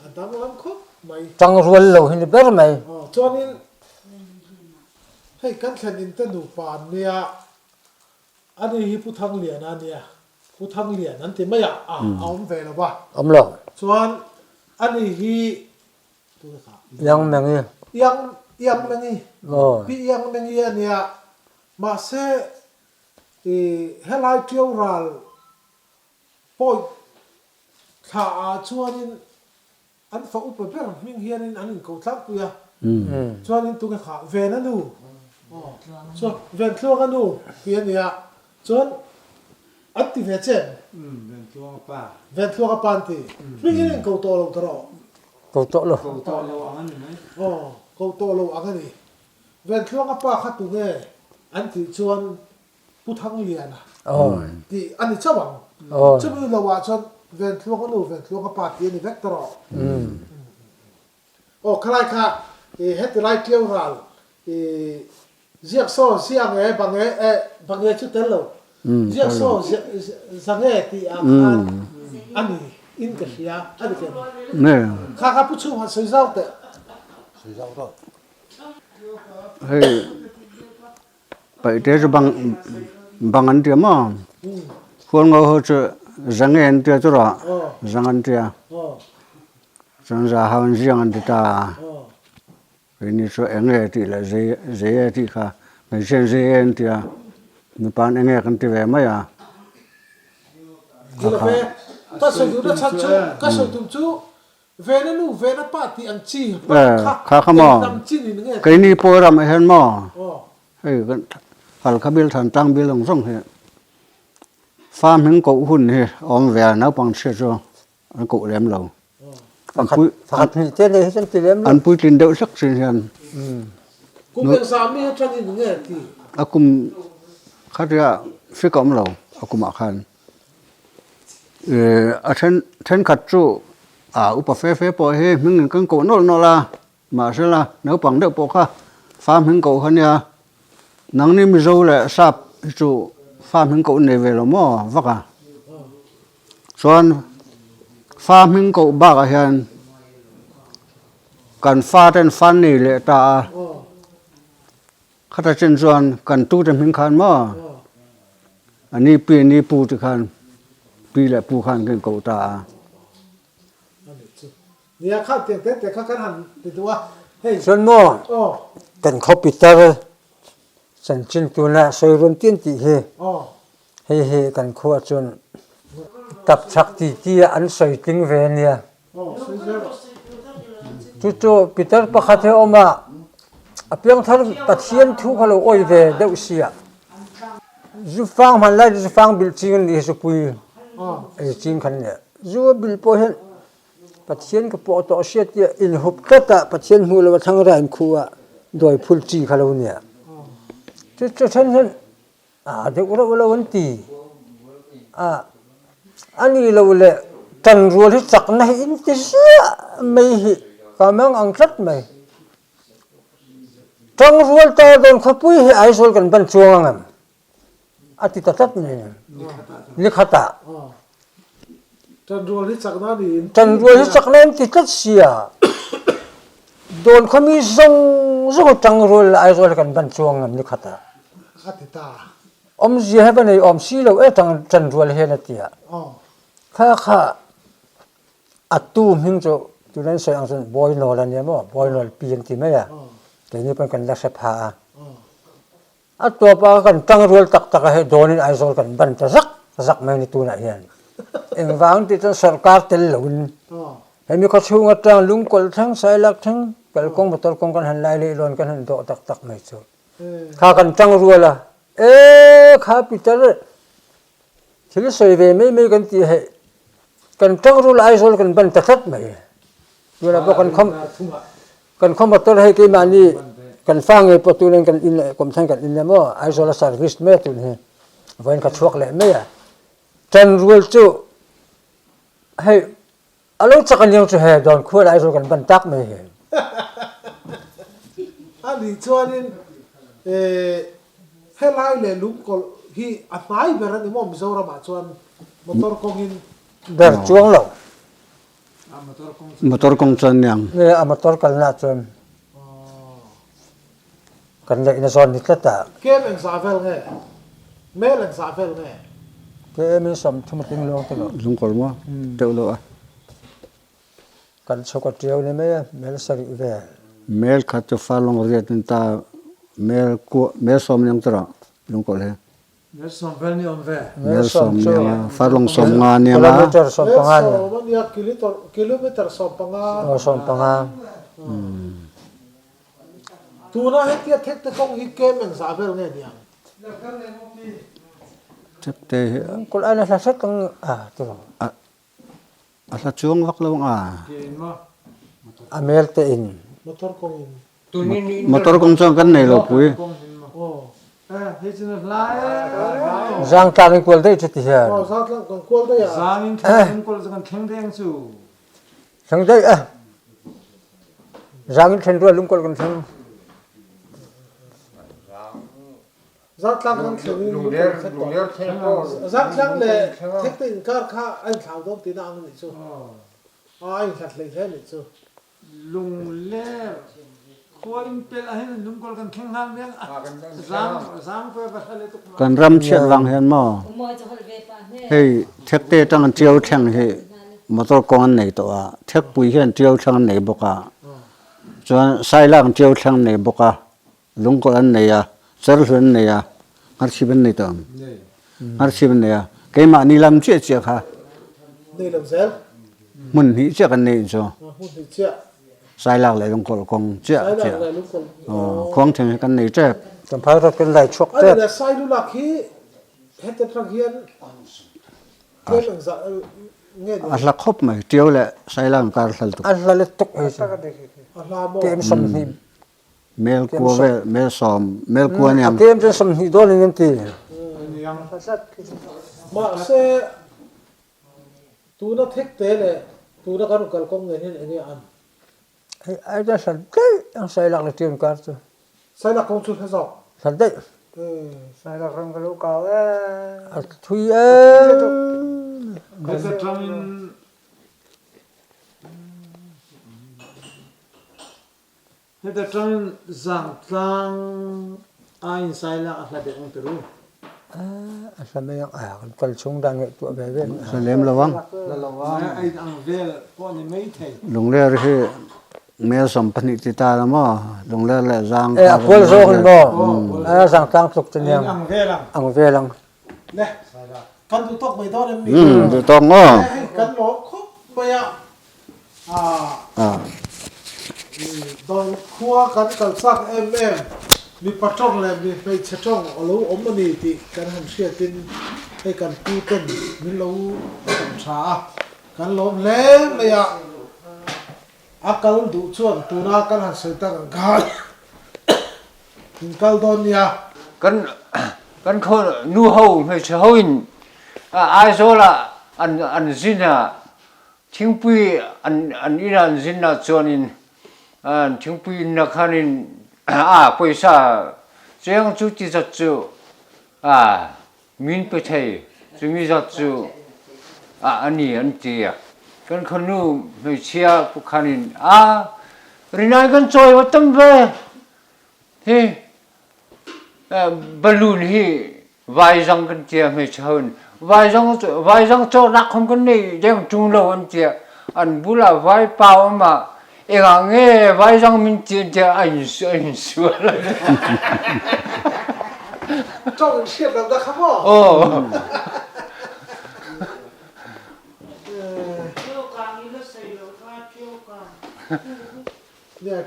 Speaker 1: A danglam khawp mai.
Speaker 9: Ṭang rual lo hi ni ber mai.
Speaker 1: Chuanin hei kan thlen in te nupa an nia ani hi Pu Thangliana a nia Pu Thanglian an ti mai a a awm ve lo va.
Speaker 9: Awm lo.
Speaker 1: Chuan ani hi
Speaker 9: Iang Mengi.
Speaker 1: Iang Iang Mengi. Pi Iang Mengi a nia. Mahse i helai Ṭiau ral pawi thla ah chuanin an fa upa ber hming hianin an inko tlangpui a. Chuanin tunge kha Vena nu. Chuan Ventluanga nu tih a nia. Chuan an ti ve che em?
Speaker 8: Ventluanga pa.
Speaker 1: Ventluanga pa an ti. Hming in in ko tawh lo ta rawh.
Speaker 9: Ko tawh lo.
Speaker 8: Ko tawh lo ang a ni mai.
Speaker 1: Aw, ko tawh lo ang a ni. Ventluanga pa kha tunge an tih chuan Pu Thangliana tih a ni chauh ang. Chumi lo ah chuan Ventluanga nu, Ventluanga pa tih a ni vek ta rawh. Aw khalai kha i heti lai ṭiau ral i ziak saw ziang e bang e eh bang e chu tel lo ziak saw zang e tih ah khan a ni in ka hria a ni kem kha kha pu chhung han sawi zau teh.
Speaker 2: Sawi zau rawh. Hei paihte chu bang bang an tia maw khualngo ho chu zang e an tia chu rawh zang an tia. Chuan za ho an ziang an ti ta a, keini chu eng nge tih leh zei zei e tih kha hmeichhia an zei e an ti a, mipa an eng nge kan ti ve mai a.
Speaker 1: Ka ka sawi duhna chhan chu ka sawi tum chu vena nu vena pa tih ang chi hman kha
Speaker 2: kha maw
Speaker 1: eng lam chin in nge
Speaker 2: keini pawi ram ah hian maw hei kan halkha bil than tlang bil ang zawng hi fa hming koh hun hi a awm ve a naupang chhia chu An koh lem lo.
Speaker 9: Pakhat pakhat hnih te nei hi chuan ti lem lo.
Speaker 2: An puitlin deuh hlek thin hian.
Speaker 1: Kum engzah mi atangin nge ti?
Speaker 2: A kum khatia fik a awm lo a kumah khan. A then thenkhat chu a upa fe fe pawh hi hming in kan koh nawlh nawlh a, mahsela naupang deuh pawh kha fa hming koh kha nia. Nangni Mizo leh Sap hi chu fa hming koh nei ve lo maw vak a. Chuan fa hming koh bakah hian kan fa ten fan nei leh ta a, khata chin chuan kan tute hming khan maw a ni pi a ni pu te khan pi leh pu khan kan koh ta a.
Speaker 9: Chuan maw kan khuapi tar chanchin tuna sawi run tin tih hi Hei hi kan khuah cun tapchak titi ah an sawi tling ve nia. Chu chu Peter pakhat hi a awm a, a piangthar Pathian thu kha lo awih ve deuh sia. Zu fang hman lai zu fang bilh ching an nih hi zupui ei ching khan nia. Zu a bilh pawh hian Pathian ka pawh tawh hriat tia inhup tlat a Pathian hmuh lo a thlangra inkhuh a dawi phul chi kha lo nia. Chu chu then hian a deuh reuh lo an ti. A a ni lo leh tanrual hi chakna hi in ti ziah mai hi ka mang ang tlat mai. Tangrual tar dawn khawpui hi Aizawl kan ban chuang ang em? A ti ta tlat mai. Ni khatah.
Speaker 1: Tanrual hi chakna a niin.
Speaker 9: Tanrual hi chakna an ti tlat sia. Dawn khawmi zawng zawng hi Tangrual leh Aizawl hi kan ban chuang ang em ni khatah.
Speaker 1: A ti ta.
Speaker 9: Awmzia hi va nei awm si lo e Tanrual hian a ti a. Kha kha A tu hming chu tuna an sawi ang chuan Bawinawl a nia maw, Bawinawl pi an ti mai a, keini pawn kan la hre pha a. A tawp a kan tang rual tak tak a hei dawnin Aizawl kan ban ta zak zak mai a ni tunah hian. Engvang tih chuan sorkar tel loin hemi khawchhung atang Lungkawlh thleng, Sailak thleng kalkawng motor kawng kan han lai leh lawn kan han dawh tak tak mai chu. Kha kan tang rual a, e kha Peter Thil sawi ve mai mai kan tih hei kan tangrul Aizawl kan ban ta tlat mai. Tunah pawh kan khawm kan khaw motor hei keimahni kan fa ngei pawh tunin kan in kawmthlan kan in emaw Aizawl a service mai a tun hi vawiin ka chhuak leh mai a. Tanrual chu hei A lo chak aniang chu he dawn khual Aizawl kan ban tak mai hi.
Speaker 1: A nih chuanin helai leh lungkawlh hi a hnai ber a ni maw Mizoramah chuan motor kawngin?
Speaker 9: Ber chuang lo.
Speaker 2: Motor kawng chuan niang.
Speaker 9: Nge a motor kalna ah chuan kan ngaihna zawn ni tlat a.
Speaker 1: Kem engzah vel nge? Mel engzah vel nge?
Speaker 9: Kem in 30 a tling luang te lo.
Speaker 2: Lungkawlh maw? Deuh lo a.
Speaker 9: Kan chhuk a tiau ni mai a, mel sarih vel.
Speaker 2: Mel khat chu farlawng riat in ta mel kua mel sawm niang chu rawh lungkawlh hi.
Speaker 8: Mel sawm vel ni awm ve.
Speaker 2: Mel sawm niang a, farlawng 50 niang a.
Speaker 9: Kilometer 15 niang.
Speaker 1: Mel sawm a nia, kilometer 15.
Speaker 9: Aw 15.
Speaker 1: Tuna hetia thekte kawng hi kem engzah vel nge niang?
Speaker 2: Thekte hi.
Speaker 9: Kawlh aina hla hret ang a ti lo.
Speaker 2: A hla chuang vak lo ang a.
Speaker 9: A mel te in.
Speaker 1: Motor kawng in.
Speaker 2: Motor kawng chuan kan nei lo pui.
Speaker 9: Zangtlang in kual daih chu ti hian.
Speaker 1: Aw zangtlang kan kual daih a.
Speaker 8: Zang in thleng kual chu kan thleng daih ang chu.
Speaker 9: Thleng daih a. Zang in thlen rual lungkawlh kan thleng.
Speaker 1: Zartlang kan thleng in lungkawlh kan tawh. Zartlang le thekte inkar kha a inthlau dawn tihna ang anih chu. A inhlat hlei hle anih chu.
Speaker 8: Lungler khua in pelh ah hin lungkawlh kan thleng hlan deng a. Zang zang pe va hla le tuk ma.
Speaker 2: Kan ram chhiat vang hian maw hei thekte tang an tiau thleng hi Motor kawng an nei tawh a, Thekpui hian tiau thlang an nei bawk a, chuan Sailak an tiau thlang an nei bawk a, Lungkawlh an nei a, Cherhlun an nei a, Ngharchhip an nei tawh ang. Ngharchhip an nei a, keimahni lam chiah chiah kha
Speaker 1: Nei lo zel.
Speaker 2: Hmun hnih chiah kan nei chu.
Speaker 1: Hmun hnih chiah.
Speaker 2: Sailak leh Lungkawlh kawng chiah
Speaker 1: chiah. Sailak leh Lungkawlh.
Speaker 2: Khuangthing hi kan nei tep.
Speaker 9: Champhai rawt kan lai chhuak tep.
Speaker 1: A ni le Sailulak hi heti atang hian
Speaker 2: A hla khawp mai, Ṭiau leh Sailang kar hlal tuk.
Speaker 9: A hla lutuk hei chu. Kem 20.
Speaker 2: Mel kua vel, mel sawm, mel kua niang.
Speaker 9: A kem chuan 20 dawn in an ti.
Speaker 1: Mahse, tuna thekte leh tuna kan kalkawng nen hian enge an?
Speaker 9: Hei ai chuan hlat daih ang Sailak leh Ṭiau kar chu.
Speaker 1: Sailak kawng chu hla zawk.
Speaker 9: Hlat daih.
Speaker 11: Sailak ram ka lo kau e.
Speaker 9: A thui em.
Speaker 8: Heta tangin heta tangin Zangtlang aiin Sailak a hla deuh ang tiru.
Speaker 9: A hla mai ang a kan kal chung dan ngaihtuah ve ve.
Speaker 2: Hla lem lo ang.
Speaker 8: Hla lo ang. Ai ang vel pawh ni mai thei.
Speaker 2: Lungler hi mel 20 ti ta la maw Lungler leh Zang.
Speaker 9: E a kual zawk in maw a Zang tlang tluk chu niang.
Speaker 8: Ang vel ang.
Speaker 9: Ang vel ang.
Speaker 1: Le kan duh tawk mai dawn em ni?
Speaker 2: Duh tawk maw?
Speaker 1: Hei kan lawm khawp mai a. A Dawn khua kan kal chak em em, mipa tawng leh mi hmeichhe tawng a lo awm a ni tih kan han hriatin hei kan pu ten min lo chhan tha a, kan lawm hle mai a. A kal duh chuan tuna kan han sawi tak ang khan in kal dawn nia.
Speaker 10: Kan kan khaw nu ho hmeichhe ho in Aizawl ah an an zin a Thingpui an an inn ah an zin ah chuanin an thingpui inna khanin a pawisa cheng chu ti zat chu a min pe thei chumi zat chu a ani an ti a. Kan khawnu hmeichhia khanin a rinai kan chawi va tam ve hi balloon hi Vaizang kan tia hmeichhe ho in vaizang vaizang cawhnak khom kan nei deng ṭung lo an tia an bulah vaipa um ah engah nge vaizang min ti an tia a in a in sual.
Speaker 1: Ṭong in hriat lo dah kha maw?
Speaker 10: Aw.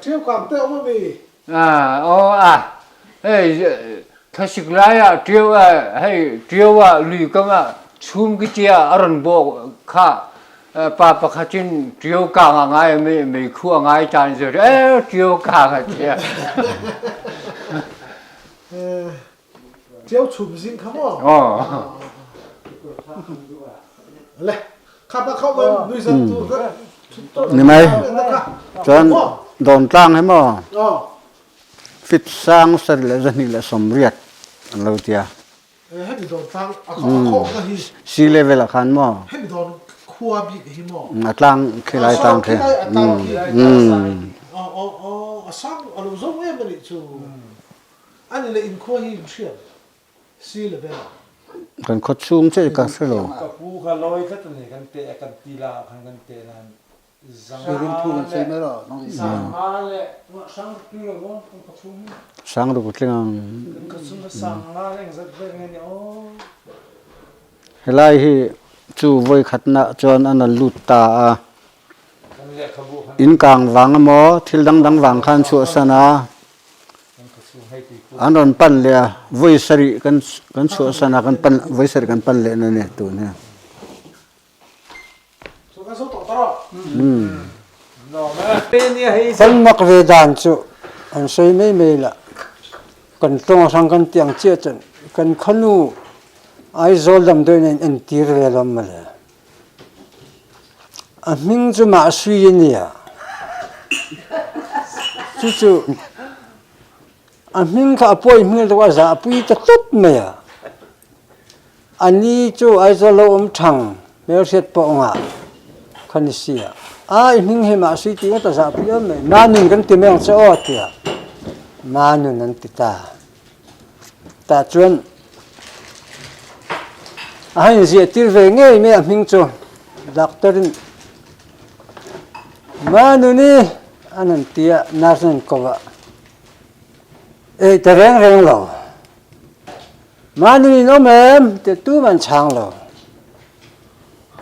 Speaker 1: Ṭiau kang te um a mi?
Speaker 10: Aw a hei thlasik lai ah ṭio ah hei ṭio ah lui kam ah chum ki tia a ron bawh kha pa pakhat in ṭio kang a ngai mi meikhu a ngai tan zo e ṭio kang a tia.
Speaker 1: Ṭio chum zing kha maw?
Speaker 10: Aw.
Speaker 1: Le kha pa khau mai nui zan tu kha.
Speaker 2: Ni mai. Chuan Dawntlang hi maw fit sang sarih leh zahnih leh sawmriat an lo tia.
Speaker 1: Hemi Dawntlang a khawh na hi.
Speaker 2: Sea level ah khan maw.
Speaker 1: Hemi dawn khua bik hi maw.
Speaker 2: A tlang khilai tlang khi.
Speaker 1: A sang a lo zo em anih chu. Ani leh inkhua hi inhriat sea level ah.
Speaker 2: Kan khaw chhung chiah ka hre lo.
Speaker 8: Ka pu kha lawi tlat a ni kan teh a kan ti la ah khan kan teh nan
Speaker 2: Sang ruk tling ang. Helai hi chu vawi khatna chuan an lut ta a. In kang vang emaw thil dangdang vang khan chhuahsan a. An rawn pan leh a, vawi sarih kan kan chhuahsan a, kan pan vawi sarih kan pan leh na ni tun hi.
Speaker 9: Kan mak ve dan chu an sawi mai mai la, kan tawng hrang kan tih ang chiah chuan kan khawnu Aizawl damdawiin a in entir ve lo mawle. A hming chu Mahsui a nia. Chu chu a hming kha a pawi hmel deuh a zahpui ta tawp mai a. A ni chu Aizawl lo awm thang hmelhriat pawh ngah kha ni sia. A i hming hi Mahsui tih ngawt a zahpui em mai. Manun kan ti mai ang che aw tia Manun an ti ta. Tah chuan a han inziah tir ve ngei mai a hming chu doctor in Manuni an han ti a nurse an ko a ei ta reng reng lo Manuni in awm em tih tum an chhang lo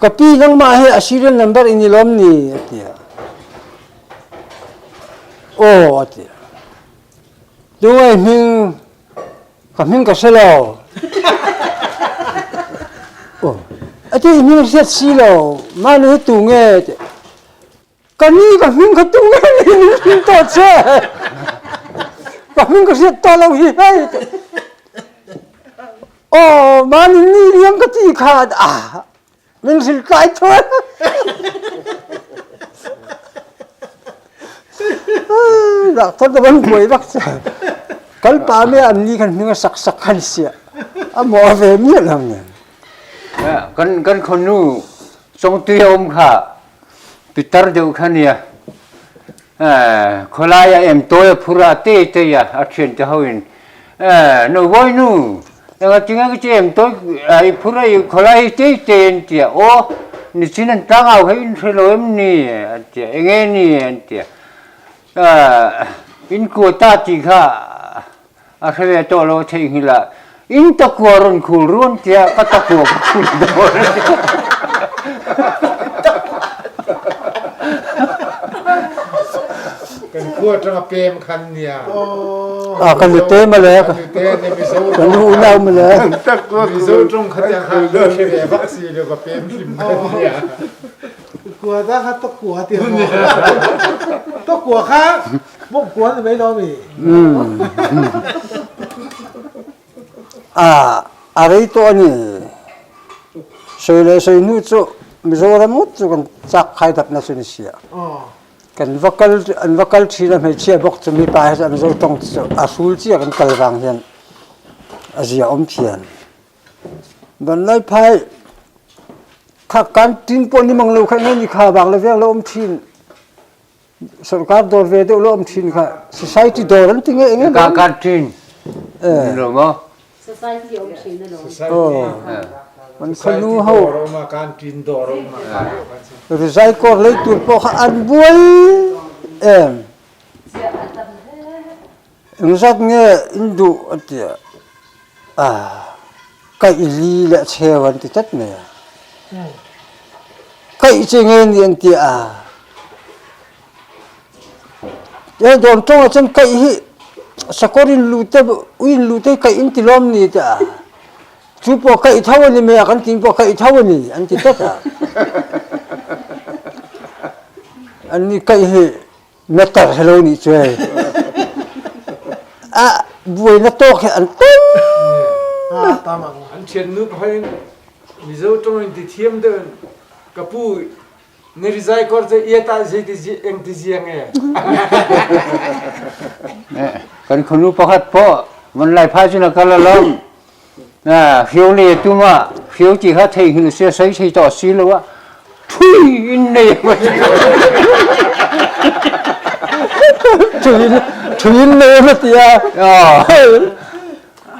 Speaker 9: ka pi nangmah hi a serial number i ni lawm ni a ti a aw a ti a. Tungai hming ka hming ka hre lo. Aw a ti hming hriat si lo mahni hi tu nge ti ka ni ka hming kha tu nge ni min hrim tawh che ka hming ka hriat tawh lo hi hei ti aw mahni ni liam ka ti kha ah Min hrilh tlai thuai. Doctor te van buai vak che. Kal pa me an ni kan hming a sak sak khan sia. A mo ve miah lo ne.
Speaker 10: Kan kan khonu chongtui a um kha pitar deuh kha nia. Khawlai a em tawi a phur a te te a a thian te ho in no voi nu enga tinge ka chi em tawi i phur a i khawlai hi te te an tia aw nichin an tlangau hei in hre lo em ni an tia enge ni an tia in quota tih kha a hre ve tawh lo theihnghilh ah in takua rawn khul ruan tia ka takua ka khul dawn.
Speaker 8: Kan khua atanga pem khan nia.
Speaker 9: A kan nute mawle.
Speaker 8: Kan nute ni Mizo
Speaker 9: Kan unau mawle.
Speaker 8: Mizo tawng kha tiang khan lo hre ve vak si lo ka pem hlim khan nia.
Speaker 1: Kua ta kha to kua ti mo. To kua kha bawk kua ni mai lo mi.
Speaker 9: A a rei tawh a ni. Sawi leh sawi hnu chu Mizoram ngawt chu kan chak khai dapna chu ni sia. Kan va kal an va kal thin a hmeichhia bawk chu mipa hi chu an zo tawng chu a hrul chiah kan kal vang hian a zia awm thian. Vanlai phai kha canteen pawh ni mang lo kha nge ni kha vang le veng lo awm thin. Sorkar dawr ve deuh lo awm thin kha society dawr an ti nge enge
Speaker 10: Ka canteen ni lo maw?
Speaker 6: Society awm thin alawm.
Speaker 9: An khanu ho
Speaker 8: canteen dawr awm a.
Speaker 9: Rizai kawr lei tur pawh kha an buai em. Engzat nge in duh an ti a, kaih li leh cheu an ti tlat mai a. Kaih che nge ni an ti a. He dawr tawngah chuan kaih hi sakawr in lu te ui in lu te hi kaih in ti lawm ni tih a chu pawh kaih tho a ni mai a kan tih pawh kaih tho a ni an ti tlat a an ni kaih hi na tar he lo nih chu hei a buaina tawk hi an tam
Speaker 8: an thiannu pakhat in Mizo tawng in ti thiam deuh in ka pu Na rizai kawr cu iat ah zeiti engti zia nge?
Speaker 10: Kan khunu pakhat pawh van lai phai cun a kal alawm. Hrio le tum ah hrio ti kha thei hngilh sia soi thei tawh si lo ah thui in nei
Speaker 9: Thui thui in nei ma tia.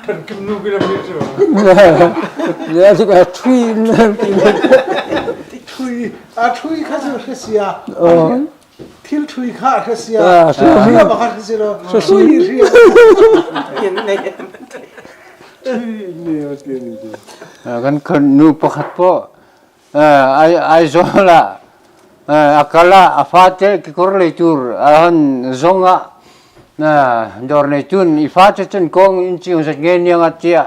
Speaker 8: Kan kim nu ki lam ni cu.
Speaker 9: Ya chu ka thui in
Speaker 1: Thui a thui kha chu hre sia. Thil thui kha hre sia. Hria ba kha hre si lo. Thui hria.
Speaker 10: Kan kan nu pakhat pawh Aizawl ah a kal a, a fate kekawr lei tur a han zawng a, dawr neitun i fate chuan kawng in chi zat nge niang a tia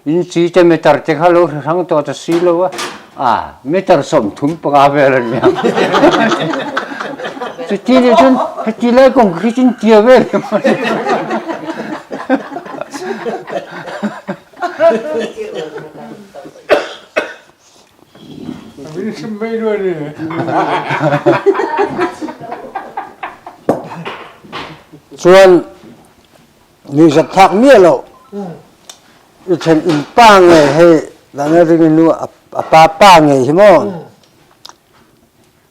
Speaker 10: in chi te meter te kha lo hre hrang tawh ta si lo a, a meter 35 vel a nia. Chuti nih cun heti lai kong khi cun tia ve le
Speaker 9: Chuan nuihzat thlak miah lo i then in pa ngei hei dang ring nu a pa pa ngei hi maw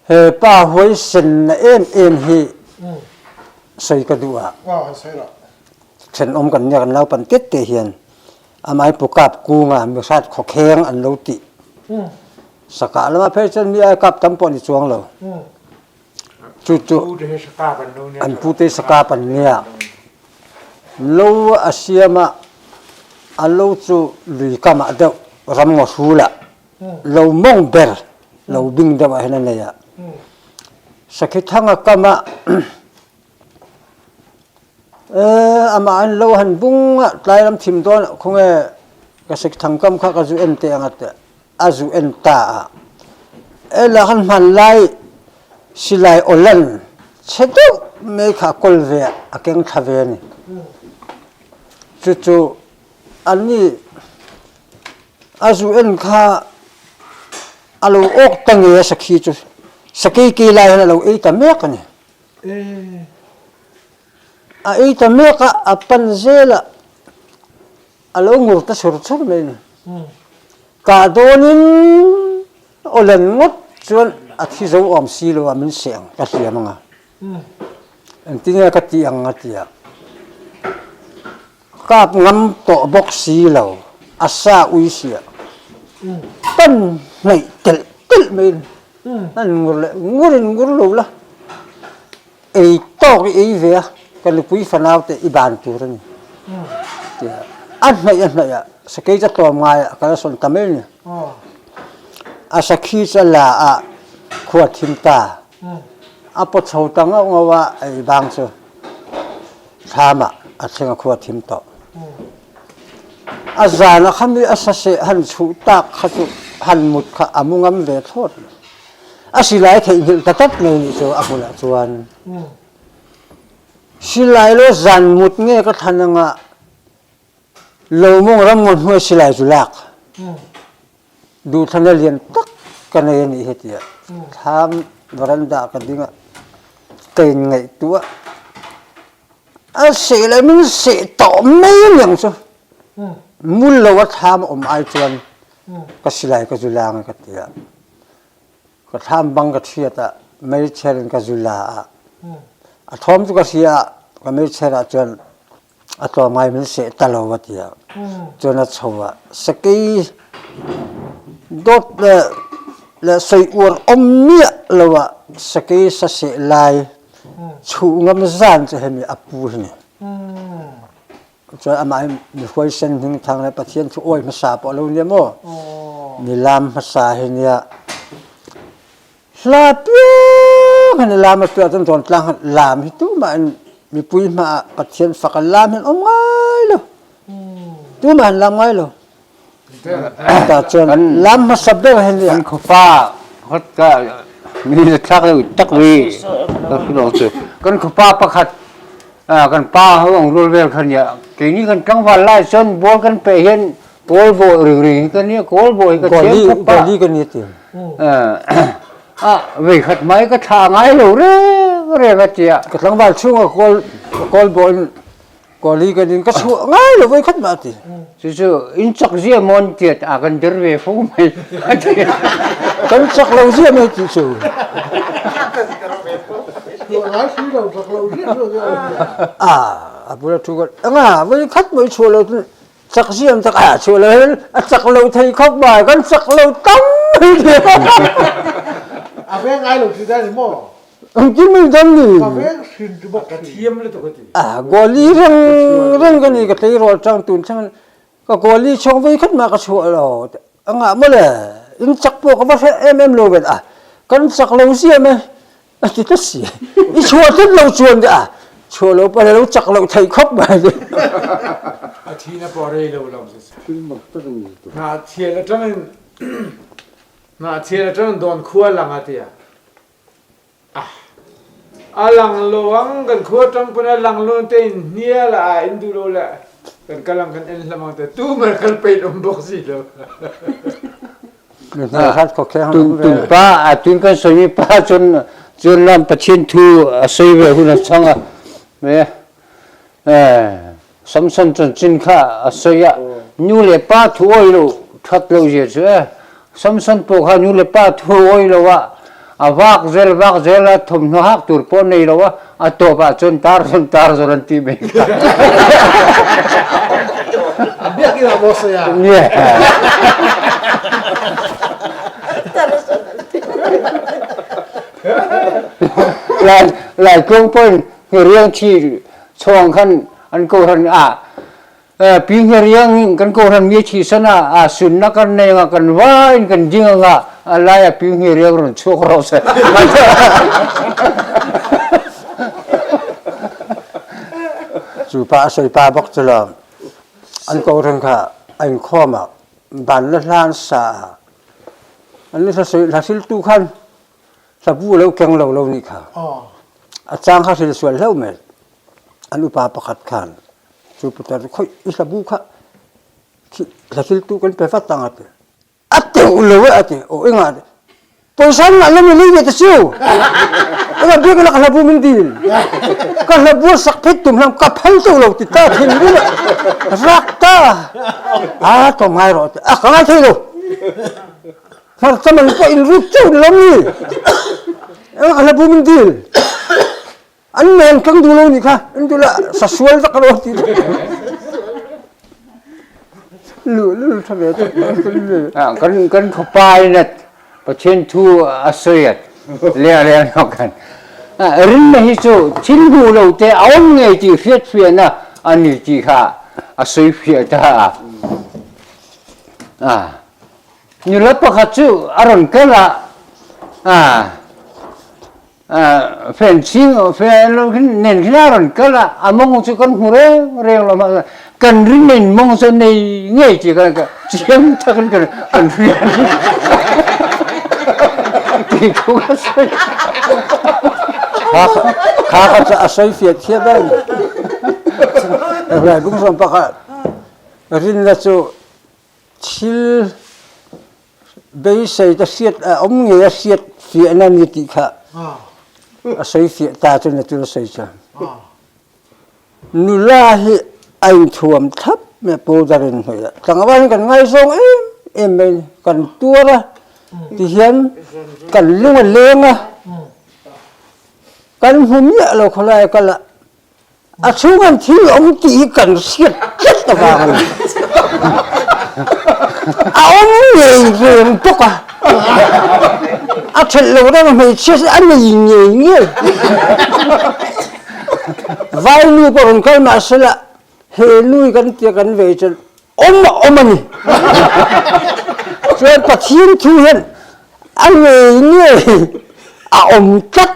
Speaker 9: he pa huaisen na em em hi soi ka duh ah thenawm kan nia kan naupan tet te hian Amah hi Pu Kap Kunga mihrat khawkheng an lo tih. Sakah lamah phei chuan mi ai kap tam pawh ni chuang lo. Cu cu an pute sakap an nia. Lo a siam ah a lo cu lui kam ah deuh ram ngaw hrul ah lo mong ber lo bing deuh ah hin a nei ah sakhi thang a kam ah Amah an lo han bung ah tlairam thim dawn ah khawnge ka sik thangkam kha ka zu en te ang a a zu en ta a ela kan hman lai silai awlan chhe deuh mai kha a kawl ve a keng thla ve a ni. Cucu ani a zu en kha a lo awk ta nge a sakhi chu sakei ke lai hian a lo ei ta mek a ni. A ei ta mek a, a pan zel a, a lo ngur ta chur chur mai a ni. Kah dawnin awlen ngawt chuan a thi zo awm si lo a, min seh ang, ka hliam ang a. Engtin nge ka tih ang a ti a. Kap ngam tawh bawk si lo, a sa ui sia. Pan hnaih telh telh mai a ni. An ngur leh ngur in ngur lo la, ei tawk i ei ve a, ka nupui fanau te i ban tur a ni ti a. A hnaih a hnaih a, sakei chu a tlawm ngai a, ka la sawn ta mai a ni. A sakhi chu a la a, khua thim ta, a paw chho ta ngauh ngauh a, ei bang chu.
Speaker 2: Thlam ah a thleng a khua thim tawh. A zan ah khan a saseh han chuh tak kha chu han mut kha a mu ngam ve thlawt lo. A silai theihnghilh ta tlat mai nih chu a hmunah chuan. Silai lo zan mut nge ka thlan anga lo mawng ram ngaw hnuai silai chu lak. Duhthlanna lian tak ka nei a nih hi tiah thlam veranda ka ding a, ka inngaihtuah a seh leh min seh tawh mai aniang chu mul lo a thlam a awm ai chuan ka silai ka zu la ang e ka ti a, ka thlam bang ka thiat a meichher in ka zu la a, a thawm chu ka hria a ka meichher ah chuan A tlawmngai min seh ta lo a ti a. Cun a cho ah sakei dawt le le soi uar om miah lo ah sakei saseh lai chuh ngam zan cu hemi a pu hi ni. Cun amah hi mi huaisen hmingthang le Pathian thu awi hmasa pawh lo nia maw. Mi lam hmasa hi nia Hla piang hin lam a tuah cun tlang lam hi tumah in mipui hma ah Pathian fak an lam hin um ngai lo. Tumah an lam ngai lo. Ta cun lam hmasa ber hin
Speaker 10: kan khuapa hot ka mi thlak lo tak vi ka kan khuapa pakhat kan pa ho ang rul vel khan ya keini kan tlangval lai cun ball kan pe hian kawl bawi ring ring hi kan nia kawl bawi ka thiam khop pa
Speaker 2: goli kan ni ti
Speaker 10: a vei khat mai ka tha ngai lo reng reng a tia
Speaker 2: ka tlangval chunga kawl kawl bawi goli kan in ka chu ngai lo voi khat ma ti
Speaker 10: chu chu in chak zia mon tiat a kan der ve fo mai
Speaker 2: kan chak lo zia mai ti chu a a bula thu ka anga voi khat mai chu lo Chak siam tak a chuah lo hin a chak lo thei khop mai kan chak lo tam
Speaker 1: A veng ngai lo ti dan maw?
Speaker 2: Ang ti mai dan ni.
Speaker 1: Ka veng hrin tu bak
Speaker 8: ka thiam le to ka ti.
Speaker 2: A goli reng reng ka ni ka tleirawl tang tun thang ka goli chong voi khat ma ka chuah lo anga mo le in chak po ka va hre em em lo vet a kan chak lo siam e A ti ta si. I chuah tlat lo chuan a chuah lo pa lo chak lo thei khop mai.
Speaker 8: A thi na pawh rei lo lam si. Na thial atangin na thial atangin don khua lang a tia. Ah. A lang lo ang kan khua tang pun a lang lo te in hnial a in du lo le kan kalang kan en hlamang te tu mar kal pein um bok si lo.
Speaker 10: Tun pa a tun kan soimi pa cun cun lam Pathian thu a soi ve hun a chang a me Samson cun cin kha a soi a nu le pa thu oi lo that lo zia chu e Samson po kha nu le pa thu oi lo a a vak zel vak zel a thawmhnaw hak tur pawh nei lo a a tawp ah cun tar zon tar zon an ti mai
Speaker 1: Biakinn ah maw saya?
Speaker 10: Yeah. Lai lai kung pon riang chi chong khan an ko han a pi riang kan ko han mi chi sana a sun na kan nei nga kan wa in kan ding nga a lai a pi riang ron chuak ro se
Speaker 2: Cu pa a soi pa bak cu lo an ko reng kha an khawm ah ban le hlan sa ah an hla soi hla sil tu khan hlabu lo keng lo lo nih kha a cang kha hril sual hlo me an upa pakhat khan cu putar khoi i hlabu kha hla sil tu kan pe vat tang ati a teuh lo e ati o inga poisa ngah lo mi lei ve te su anga biak la ka hlabu min dil ka hlabu sak phet tum hlam ka phal to lo ti ta thin bu rak ta a to ngai ro a ka ngai thei lo har chaman ko in rut cheu lo mi anga ka hlabu min dil an men kang du lo ni kha an du la sa sual tak ro ti lu lu tha ve
Speaker 10: kan kan khopai net Pathian thu a soiat le le no kan rin na hi chu thil hu lo te aum ngei ti hriat fia na ani ti kha a soi fia ta a nula pakhat chu aron kala a. Fan chhing fan lo khin nen khin a rawn kal a, a mawng chu kan hmu reng reng lo mahse kan rin in mawng chu nei ngei tih kha chiang takin kan kan hria tih thu ka sawi.
Speaker 2: Kha kha kha chu a sawi fiah thiam em. Rai bung sawm pakhat rinna chu thil Beisei te hriat a awm ngei a hriat fiahna ni tih kha a sawi fiah ta chu na chu a sawi chuan. Nula hi a inthuam thlap mai a powder in hnawih a, tlangval hi kan ngaizawng em em mai a ni, kan tuar a tihian kan lung a leng a, kan hmu miah lo khawlai a kal a. A chhungan thil awm tih hi kan hriat tlat avang a ni. A awm ngei reng bawk a. A thelh lo reng a hmeichhia hi a nei ngei ngei. Vainu pawh rawn kal mah sela he nui kan tia kan vei chuan awm a awm a ni. Chuan Pathian thu hian A ngei ngei a awm tlat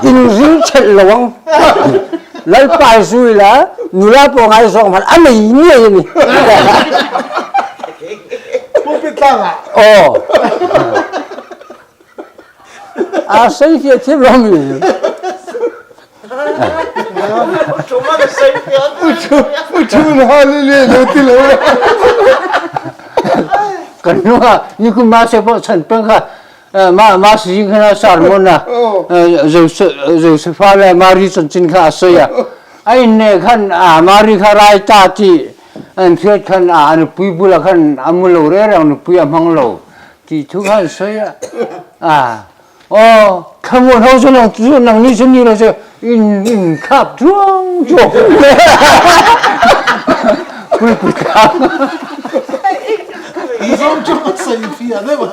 Speaker 2: inring thelh lo ang. Lalpa zui la nula pawh ngaizawng hman a nei ngei a ni.
Speaker 1: Pulpit tlangah.
Speaker 2: Aw. A sei fiah thiam lo mi.
Speaker 10: Kan hnu ah nikum ma se pawh chan peng kha ma ma si kha sermon a Josepha le Mary chanchin kha a sawi a a in ne khan a Mary kha rai ta ti an hriat khan a nupui bulah khan a mu lo reng reng nupui a hmang lo tih thu kha an sawi a a Aw, thlamuan ho chu nang chu nang ni chu ni lo chu in in khap chuang chuang pui pui tlang.
Speaker 1: Mizo chu a sawi fiah deuh a.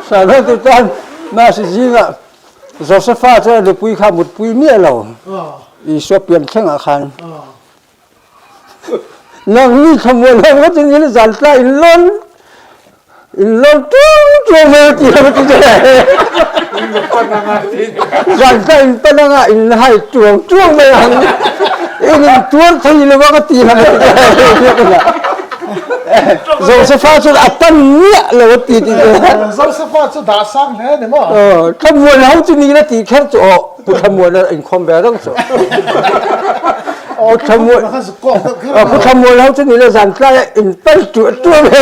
Speaker 2: Sano tu chuan Masi zingah Josepha chu a nupui kha mutpui miah lo Isua pian thlengah khan. Nangni thlamuan ho ngawt in in zan tla in lawn in lawn tung tung mai ti ho ti te. Zan tla in pan anga in hai tuang tuang mai ang. In in tuar thei lo ka ti la mai te. Josepha chu a pan miah lo a ti ti te.
Speaker 1: Josepha chu dah sang hle ni maw?
Speaker 2: Thlamuan ho chu ni la ti kher chu aw. Pu Thlamuan a inkhawm ve reng chu. Pu Thlamuan Pu Thlamuan ho chu ni le zan tlai a in pal tuah tuah ve.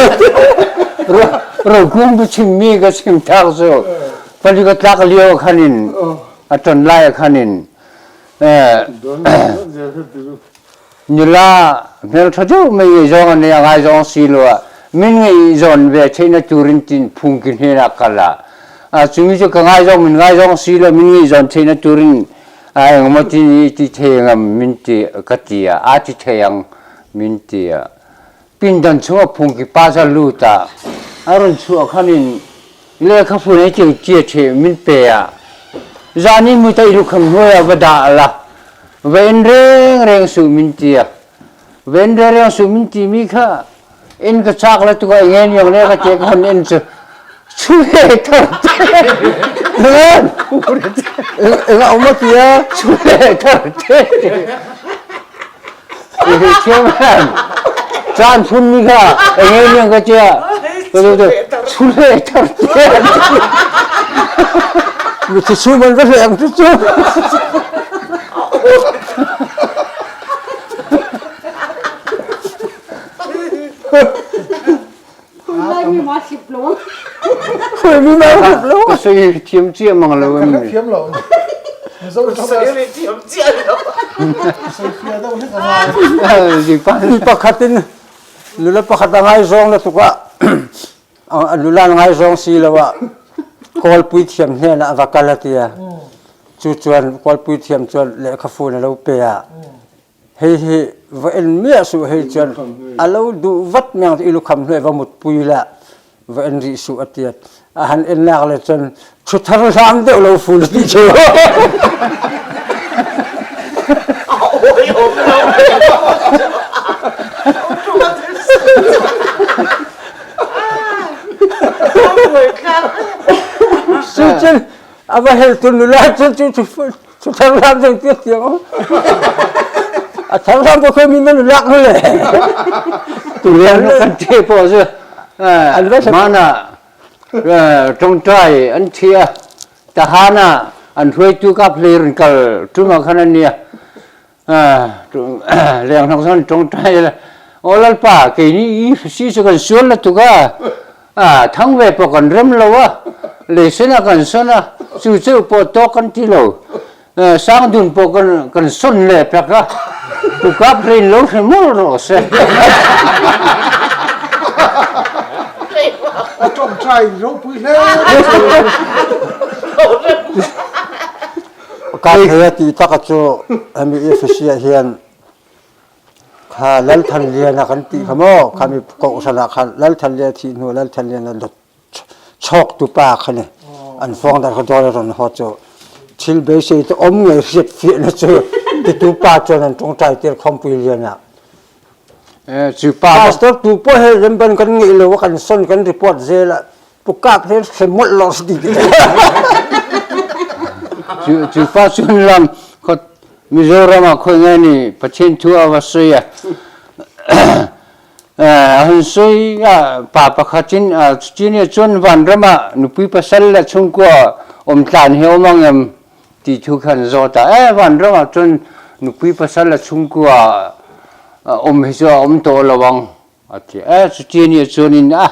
Speaker 10: Rokung bu chimmi ka chim thak cu pali ka tlak lio khan in a ton lai khan in nula hmel tha deuh mai ngei zawng an nei a ngai zawng si lo ah min ngei zawn ve theihna turin tin phungki hnenah kal ah a chumi chu ka ngai zawng min ngai zawng si lo min ngei zawn theihna turin a engmaw tin i ti thei ngam min ti ka ti a a ti thei ang min ti a pindan chungah phungki pa cha lut a a run chuah khanin lehkha fun ei tiang tia the min pe a zan in mu ta i lukham hnuai ah va dah la va en reng reng suh min ti a va en reng reng suh min ti mi kha en ka chak la tuk a ngen yong le ka te ka hon en chu chu he thar te
Speaker 2: Enga awm a tia
Speaker 10: chu he thar te Caan phun mi kha enge niang ka tia chule thar te
Speaker 2: Mi chu man va hleng chu chu. Mi ma hlip lo.
Speaker 10: Ka soi thiam chia mang lo em ni.
Speaker 1: Thiam lo. Thiam chia lo. Soi fia deuh hlek a
Speaker 2: Mi pakhat in nula pakhat a ngaizawng na tukah nula ngaizawng si lo ah kawlpui thiam hnenah a va kal a tia. Cu chuan kawlpui thiam chuan lehkha fun a lo pe a. Hei hi va en miah suh hei chuan a lo duh vat mai ang chu i lukham hnuai va mutpui la va en rih suh a tia a han en nak le chuan thu thar hlang deuh lo ful tih chu.
Speaker 9: A va hel tu nula chu chu chu chu thar lam ding tiang tiang a thar lam ko khoi min nan lak nu le
Speaker 10: tu lian kan the po chu mana tongtai an thia tahana an hruai tu ka player kal tuma khan ania leng hnok chuan tawngtai la aw lalpa keini i si chu kan sual la tuk a a thang ve pawh kan rem lo a lei sen a kan sawn a chu cheu pawh tawk kan ti lo sang dun pawh kan kan sawn leh pek a pu kap hlein lo hre mawlh rawh se.
Speaker 1: A tawngtai ropui hle.
Speaker 2: Ka thei a tih taka chu hemi Efesia hian kha Lalthanliana kan tih kha maw khami kohhran ah khan Lalthanliana thih hnu Lalthanliana dawt chhawk tu pa kha ni an fawng dar kha dawn a rawn haw chu thil beisei te awm ngei hriat fiahna chu titu pa chuan an tawngtai tir khawmpui lian ah
Speaker 10: chu pa
Speaker 9: pastor tu pawh he remban kan ngeih lo a kan sawn kan report zel a Pu Kap he hre mawlh lo si ti.
Speaker 10: Cu cu pa chun lam khot Mizoram ah khoi ngai ni Pathian thu a va soi a a hun soi a pa pakhat in cuti nih cun vanram ah nupui pasal le chungkua om tlan he om angem ti thu khan zawt a e vanram ah cun nupui pasal le chungkua om hi cu a om to lo ang A ti. E cuti nih cun in a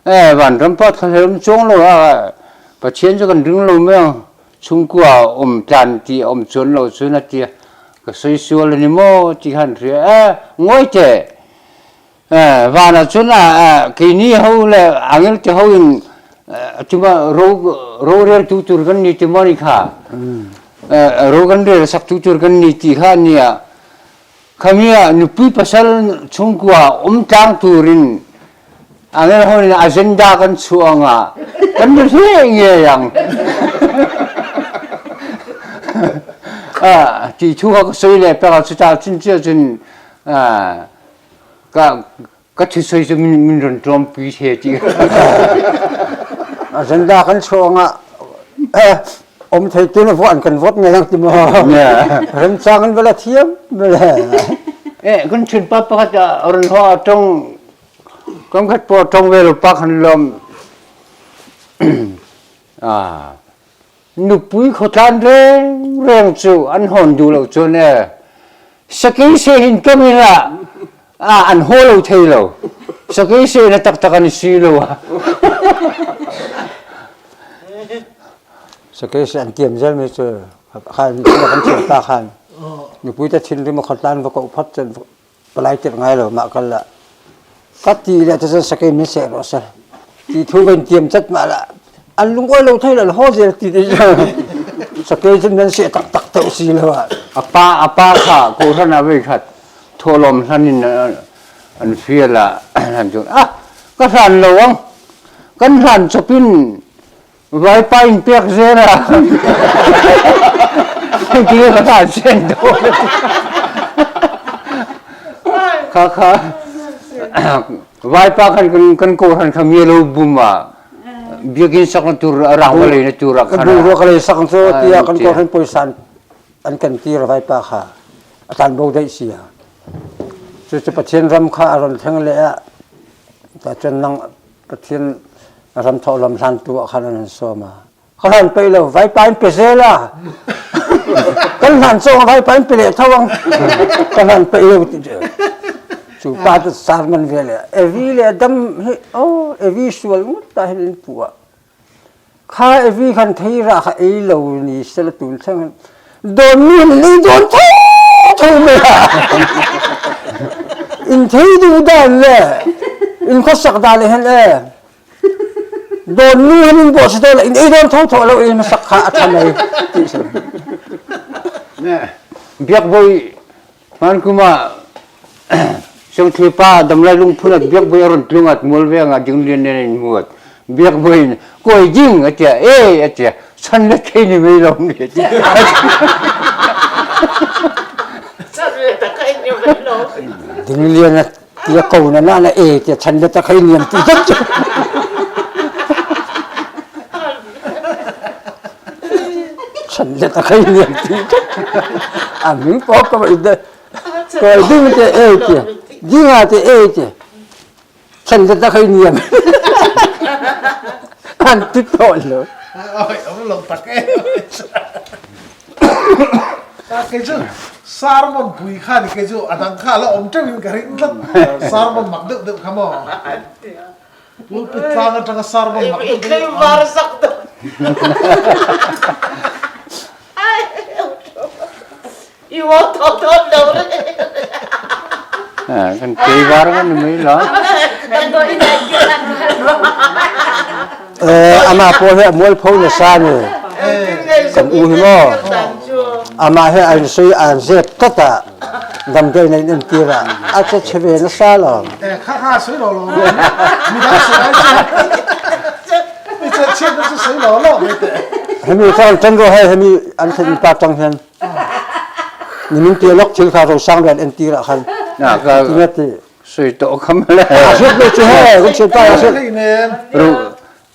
Speaker 10: e vanram pa thlahlel um chuang lo a Pathian cu kan ring lo meng chungkua um tlan ti um chuan lo cun a ti. Ka soi sual ani maw ti khan ria e ngoi te e van ah cun a keini ho le angel te ho in tuma ro rorel tu tur kan ni ti maw ni kha ro kan rel sak tu tur kan ni ti kha nia Khami ah nupi pasal chungkua um tlang turin angel ho in agenda kan chuah nga kan ni hle nge yang ti thu ka soi le pe ka chuta chun chia chun ka ka thi soi chu min min ron tlawm pi the ti
Speaker 9: agenda kan chuah nga om thei tu na voan kan vote ngai lang ti mo remchang an vala thiam mele
Speaker 10: e kan chun pa pakhat ron ho tong kam khat po tong ve lo pa khan lom a nupui khotlan reng reng chu an hon du lo chu ne sakei se hin kamira a an ho lo thei lo sakei se na tak tak an si lo a
Speaker 9: Sakei an tiam zelmi cu khan kan thiampa khan nupui te thinrim a khotlan va koh phot cun palai tirh ngai lo mah kal lah ka ti le cun sakei min seh rawh seh ti thu kan tiam cat mah lah an lungawi lo thei lo ho zel ti te sakei cun nan seh taktak teuh si lo ah
Speaker 10: apa apa kha ko hran a vei khat tholom hlan in an fial ah an cun ah ka hlan lo ang kan hlan chopin Vaipa in pek zel a. Engtin ka hlan sen dawn. Kha kha vaipa khan kan kan kohhran kha mi lo bum a biakinn sak na tur rang va lei na tur ah khan
Speaker 9: bu ro ka lei sak cu tiah kan kohhran puaisan an kan tir vaipa kha a tlan bo daih sia cu cu Pathian ram kha a ron thleng le ah ta cun nang Pathian ram thawh lam hlan tu ah khan an sawm a ka hlan pei lo vaipa in pe zel a kan hlan cong vaipa in pe le tho ang ka hlan pei lo ti cu pa tu sar man ve le evi le dam hi o evi sual ngut ta hin in pu a kha evi khan thei ra kha ei lo ni sel tun thleng don mi ni don tho tho me in thei du dan le in kho sak dan le hen e don nu han in bo si to in ei don tho tho lo in sak kha a tha mai ti se
Speaker 10: biak boi man kuma song thli pa damlai lung phunat biak boi aron tlungat mual veng a ding lian nen in muat biak boi koi ding atia e atia chan le thei ni mei lo ni
Speaker 9: ding lian a tia ko na na na e tia chan le ta khai niam ti zat chu. let a khai niam ti a hming pawh ka kawi ding te ei te dinga te ei te chan let a khai niam an ti tawh lo.
Speaker 1: Oi om lo tak e. Kei chu sermon pui kha ni kei chu a dang kha la awm teuh in ka ring tlat sermon mak deuh deuh kha maw. Pulpit tlang atanga sermon mak deuh deuh
Speaker 3: I var zak deuh. I haw tawh dawn lo re.
Speaker 10: Kan kei var kan ni mai la.
Speaker 9: Eh ama pawh hi a mualpho nasa ni. Kan u hi maw. Amah hi an sui an zep tlat a. Damdawi na in entir a, a che chhe ve nasa lo.
Speaker 1: Eh kha kha sui lo lo mi dang sui ai chu mi che chhiat na chu sui lo lo mai te.
Speaker 9: Hemi chuan tan rawh hei hemi an thlen pa tang hian nimin tia lawk thil kha Rosang lian entir ah khan tinge ti
Speaker 10: sui tawh kha mawle.
Speaker 9: A hriat lo chu hei kan thian pa a hriat.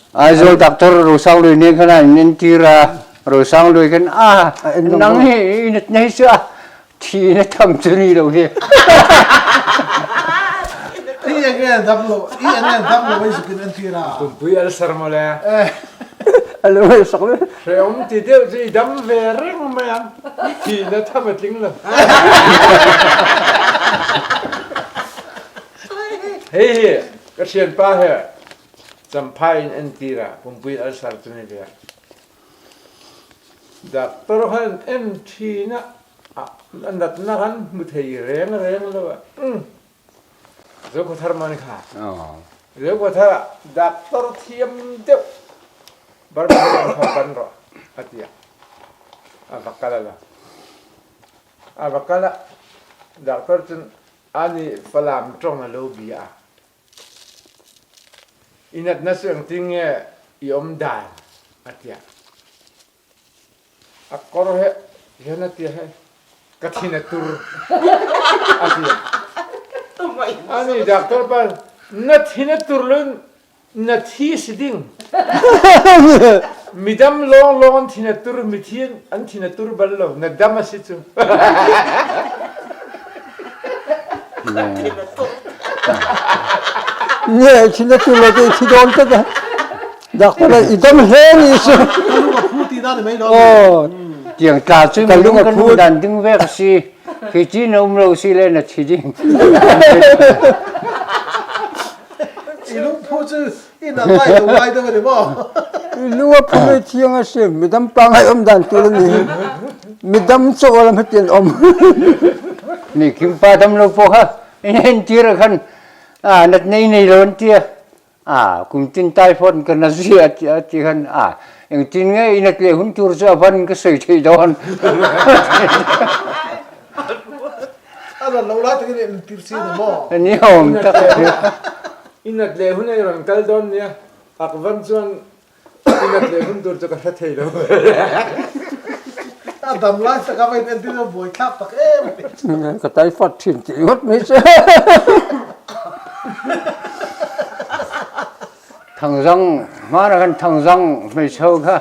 Speaker 10: Aizawl doctor Rosang lui nen khan a in entir a Rosang lui khan a nang hi i natna hi chu a Thi na tham chu ni lo hi.
Speaker 1: I enge dam lo, i enge dam lo ei zukin an tir a.
Speaker 8: Pumpui ulcer mawle.
Speaker 9: A lo ei sak le.
Speaker 8: Hreawm ti deuh chu i dam ve reng mai ang. Thi na tham a tling lo. Hei hi ka thianpa he Champhai in an tir a, pumpui ulcer chu ni ve. Doctor khan en thin a, a natna khan hmu thei reng reng lo a. Zokhawthar maw ni kha? Zokhawthar ah doctor thiam deuh Burma lam kha pan rawh a ti a. A va kal a lo. A va kal a, doctor cun ani Falam tawng a lo bia a. I natna cu engtin nge i um dan? a ti. A kor he hian a ti he ka thin a tur a ti. Ani doctor pa na thin a tur lo in na thi si ding. Midam lawnglawng an thin a tur, mithi an thin a tur bal lo. Na dam a si cu.
Speaker 9: Nge thin a tur lo te thi dawn tlat a. Doctor i dam hle ni su.
Speaker 1: Phu ti na ni mai lo.
Speaker 9: Oh.
Speaker 10: Tiang tla cu
Speaker 9: Ka lung a
Speaker 10: kan
Speaker 9: phu.
Speaker 10: dan ding vek a si. Khi ti na um lo si le na thi ding.
Speaker 1: I lungphu cu in a ngai lo ngai deuh a ni maw?
Speaker 9: Lung a phu ve thiang a si. Midam pa ngai um dan tu ni. Midam chaw lam hetian om.
Speaker 10: Ni kim pa dam lo po kha in tir khan a nat nei nei lo an tia a kum tin typhoid kan na zia a ti khan a eng tin nge in at le hun tur chu avan ka soi thei don.
Speaker 1: A ran lo lai takin in tir si ni maw?
Speaker 10: Ni awm tak.
Speaker 8: In at le hun ei ran kal dawn nia. Ak van chuan in at le hun tur chu ka hre thei lo.
Speaker 1: A dam lai tak a va in entir a buai thlak tak em.
Speaker 9: Ka tai fat thin ti ngawt mai che.
Speaker 10: Thangzang hmana kan thangzang hmeichho kha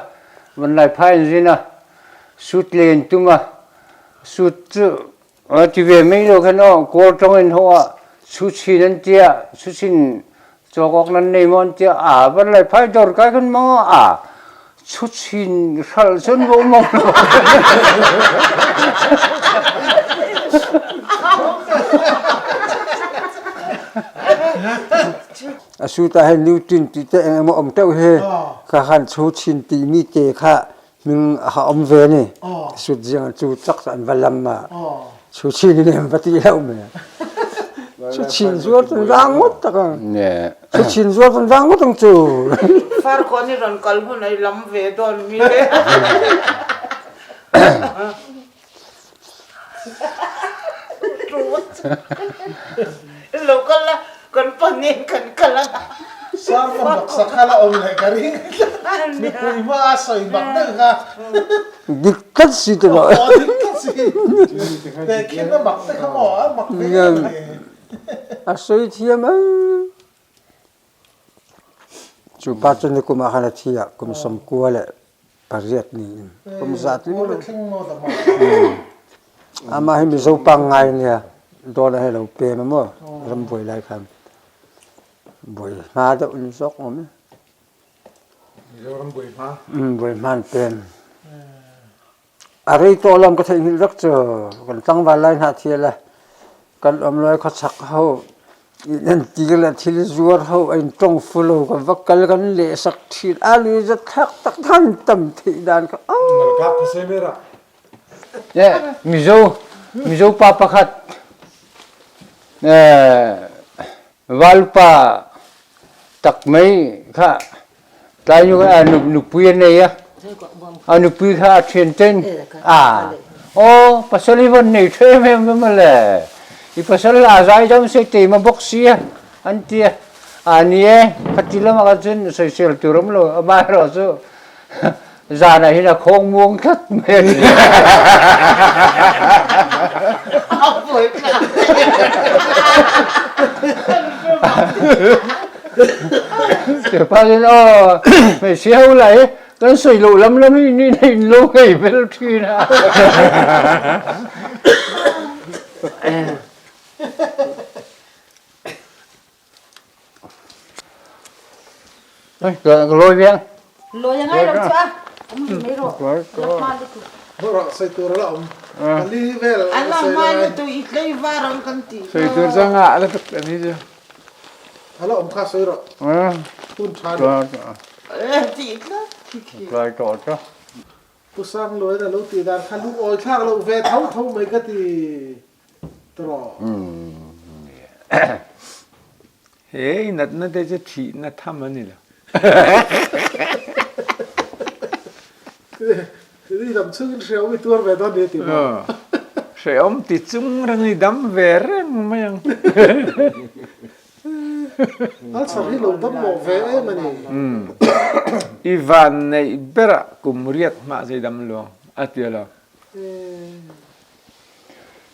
Speaker 10: van lai phai in zin a sut len tum a Sut cu a ti ve mai lo khan aw Kawl ṭawng in ho ah suchin an tia suchin cawk awk nan nei maw an tia a van lai phai dawr kai kan mang ah a suchin hral cun va um lo.
Speaker 9: A su ta he Newton ti te eng emaw om teuh hi kha khan suchin ti mi te kha Hming a um ve ni. Sut ziang cu cak an va lam ma. Chu chin in em va ti lo me. Chu chin zuar tun rang ngot tak ang. Chu chin zuar tun rang ngot ang chu.
Speaker 3: Far ko ni ron kal hun ai lam ve don mi le. Lo kal la kan panin kan kal a.
Speaker 1: Sermon bak sakha la awm leh ka ring. Mipui hma a sawi bak deuh kha.
Speaker 9: Dik tlat si te maw.
Speaker 1: Aw dik tlat si. Tehkhin a mak te kha maw a mak ve em a ni.
Speaker 9: A sawi thiam ang. Chu pa chu nikum ah khan a thi a kum 90 le. Pariat niin kum zat ling lo. Amah hi Mizo pangngai nia dawt a hei lo pem a maw ram buai lai khan buai hma deuh in zawk awm e.
Speaker 8: Mizoram buai hma?
Speaker 9: Buai hma an pem. A rei tawh lam ka theihnghilh vek cu. Kan tlangval lai hna thial a kan um lai khuachak ho in tir le thil zuar ho an tong fu lo kan va kal kan leh sak thin a lui zat thlak tak than tam theih dan kha.
Speaker 8: Kap se mera.
Speaker 10: Mizo Mizo pa pakhat valpa tak mai kha Tlai nu kha nupui a nei a, a nupui kha a ṭhian ten a aw pasal hi van nei ṭha em em em le i pasal a zai dam se teima bawk si a an ti a a ni e khati lamah khan cun soisel tur awm lo amaherawh chu zanah hin a khawng muang tlat mai a ti. Pa in aw hmeichhia ho lah hi kan sawi loh lam lam hi ni na in lo ngei vel thin a. Ka lawi ve ang.
Speaker 5: Lawi a ngai lo chu a. Awm rih mai rawh. La hma lutuk.
Speaker 1: Rawh sawi tur a la awm. Pali vel
Speaker 3: A la hma lutuk i tlei var ang kan tih kha.
Speaker 8: Sawi tur chu a ngah lutuk a ni chu.
Speaker 1: A la awm kha sawi rawh. Hun tha ni.
Speaker 3: Tih tlat khi khi.
Speaker 10: Tlai tawh chu.
Speaker 1: Pu Sangluain a lo tih dan kha lungawi thlak loh ve tho tho mai ka ti tawh.
Speaker 8: He natna te chu thihna tham a ni lo.
Speaker 1: Ni dam chungin hreawm i tuar ve dawn ni a ti maw?
Speaker 8: Hreawm ti chung reng i dam ve reng mai ang.
Speaker 1: Ulcer hi lo dam mawh ve em a ni.
Speaker 8: I van neih berah kum riat hmah zei dam luang a ti a lo.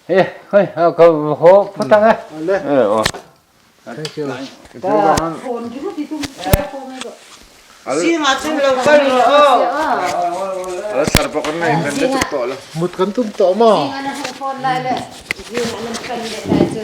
Speaker 10: He, hoi, ka haw phawt ang e.
Speaker 1: Ale.
Speaker 10: Thank you.
Speaker 3: Zingah chuan lo kal rawh aw.
Speaker 8: Ala sar bawk an nei men lutuk tawh lo.
Speaker 1: Mut kan tum tawh maw?
Speaker 5: Zingah nan hung phone lai le zingah nan kan leh lai chu.